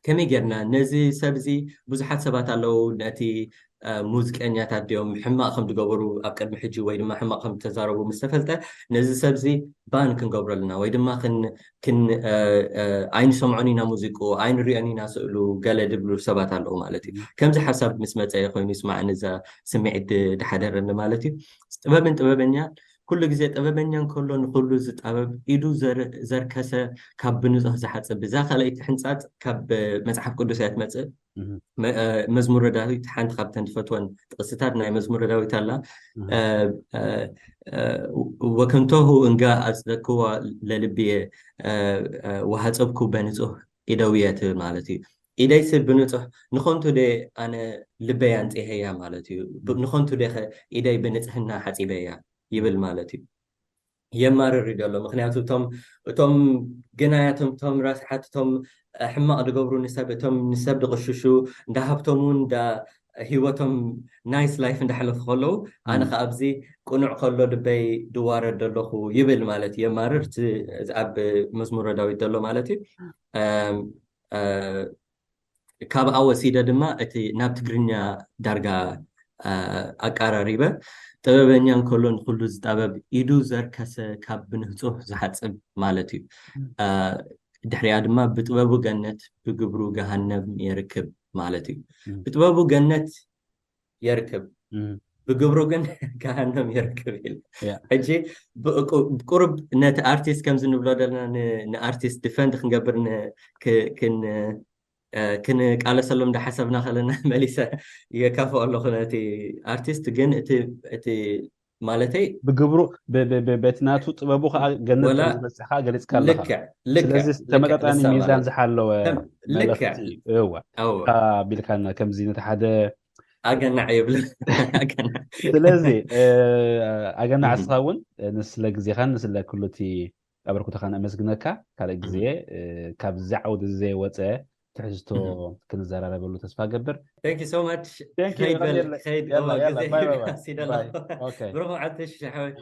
ከመይ ጌርና ነዚ ሰብ እዚ? ብዙሓት ሰባት ኣለዉ ነቲ ሙዚቀኛታት ድዮም ሕማቕ ከም ዝገበሩ ኣብ ቅድሚ ሕጂ ወይ ድማ ሕማቕ ከም ዝተዛረቡ ምስ ተፈልጠ፣ ነዚ ሰብ እዚ ባን ክንገብሮ ኣለና ወይ ድማ ኣይንሰምዖን ኢና ሙዚቁ፣ ኣይንሪኦን ኢና ስእሉ፣ ገለ ዝብሉ ሰባት ኣለዉ ማለት እዩ። ከምዚ ሓሳብ ምስ መፀ ኮይኑ ይስማዕን እዛ ስምዒት ዝሓደረኒ ማለት እዩ። ጥበብን ጥበበኛ ኩሉ ግዜ ጥበበኛ እንከሎ ንኩሉ ዝጣበብ፣ ኢዱ ዘርከሰ ካብ ብንፁህ ዝሓፅብ፣ ብዛ ካልኣይቲ ሕንፃፅ ካብ መፅሓፍ ቅዱስ እያ ትመፅእ። መዝሙረ ዳዊት ሓንቲ ካብተን ዝፈትወን ጥቕስታት ናይ መዝሙረ ዳዊት ኣላ። ወከንቶሁ እንጋ ኣጽደቅክዋ ለልብየ ወሃጸብኩ በንጹህ ኢደውየ ትብል ማለት እዩ። ኢደይሲ ብንጹህ ንኸንቱ ደ ኣነ ልበይ ኣንጽሄያ ማለት እዩ። ንኸንቱ ደ ኢደይ ብንጽህና ሓጺበያ ይብል ማለት እዩ። የማርር እዩ ዘሎ። ምክንያቱ እቶም እቶም ግናያት እቶም ራስሓት እቶም ሕማቕ ዝገብሩ ንሰብ እቶም ንሰብ ዝቕሽሹ እንዳ ሃብቶም እውን እንዳ ህይወቶም ናይስ ላይፍ እንዳሕለፉ ከለዉ ኣነ ከዓ ኣብዚ ቅኑዕ ከሎ ልበይ ድዋረድ ዘለኹ ይብል ማለት እዩ። የማርር እቲ ኣብ መዝሙረ ዳዊት ዘሎ ማለት እዩ። ካብኣ ወሲደ ድማ እቲ ናብ ትግርኛ ዳርጋ ኣቃራሪበ ጥበበኛ እንከሎ ንኩሉ ዝጠበብ ኢዱ ዘርከሰ ካብ ብንህፁህ ዝሓፅብ ማለት እዩ። ድሕሪኣ ድማ ብጥበቡ ገነት ብግብሩ ገሃነም የርክብ ማለት እዩ። ብጥበቡ ገነት የርክብ ብግብሩ ግን ገሃነም የርክብ ኢል። ሕጂ ቁሩብ ነቲ ኣርቲስት ከምዚ ንብሎ ዘለና ንኣርቲስት ዲፈንድ ክንገብር ክንቃለሰሎም እንዳሓሰብና ከለና መሊሰ የካፍኦ ኣለኹ ነቲ ኣርቲስት። ግን እቲ ማለተይ ብግብሩ በቲ ናቱ ጥበቡ ከዓ ገነት ዝበፅሕ ከዓ ገሊፅካ ኣለካ። ስለዚ ተመጣጣኒ ሚዛን ዝሓለወ መልእክቲ እዋ ቢልካና ከምዚ ነቲ ሓደ ኣገናዕ የብል። ስለዚ ኣገናዕ እስኻ እውን ንስለ ግዜኻን ንስለ ኩሉቲ ኣበርክቶኻን ኣመስግነካ። ካልእ ግዜ ካብዚ ዓውዲ እዚ ዘይወፀ ትሕዝቶ ክንዘራረበሉ ተስፋ ገብር። ብሩኽ መዓልቲ ሽሻ ሓወይ።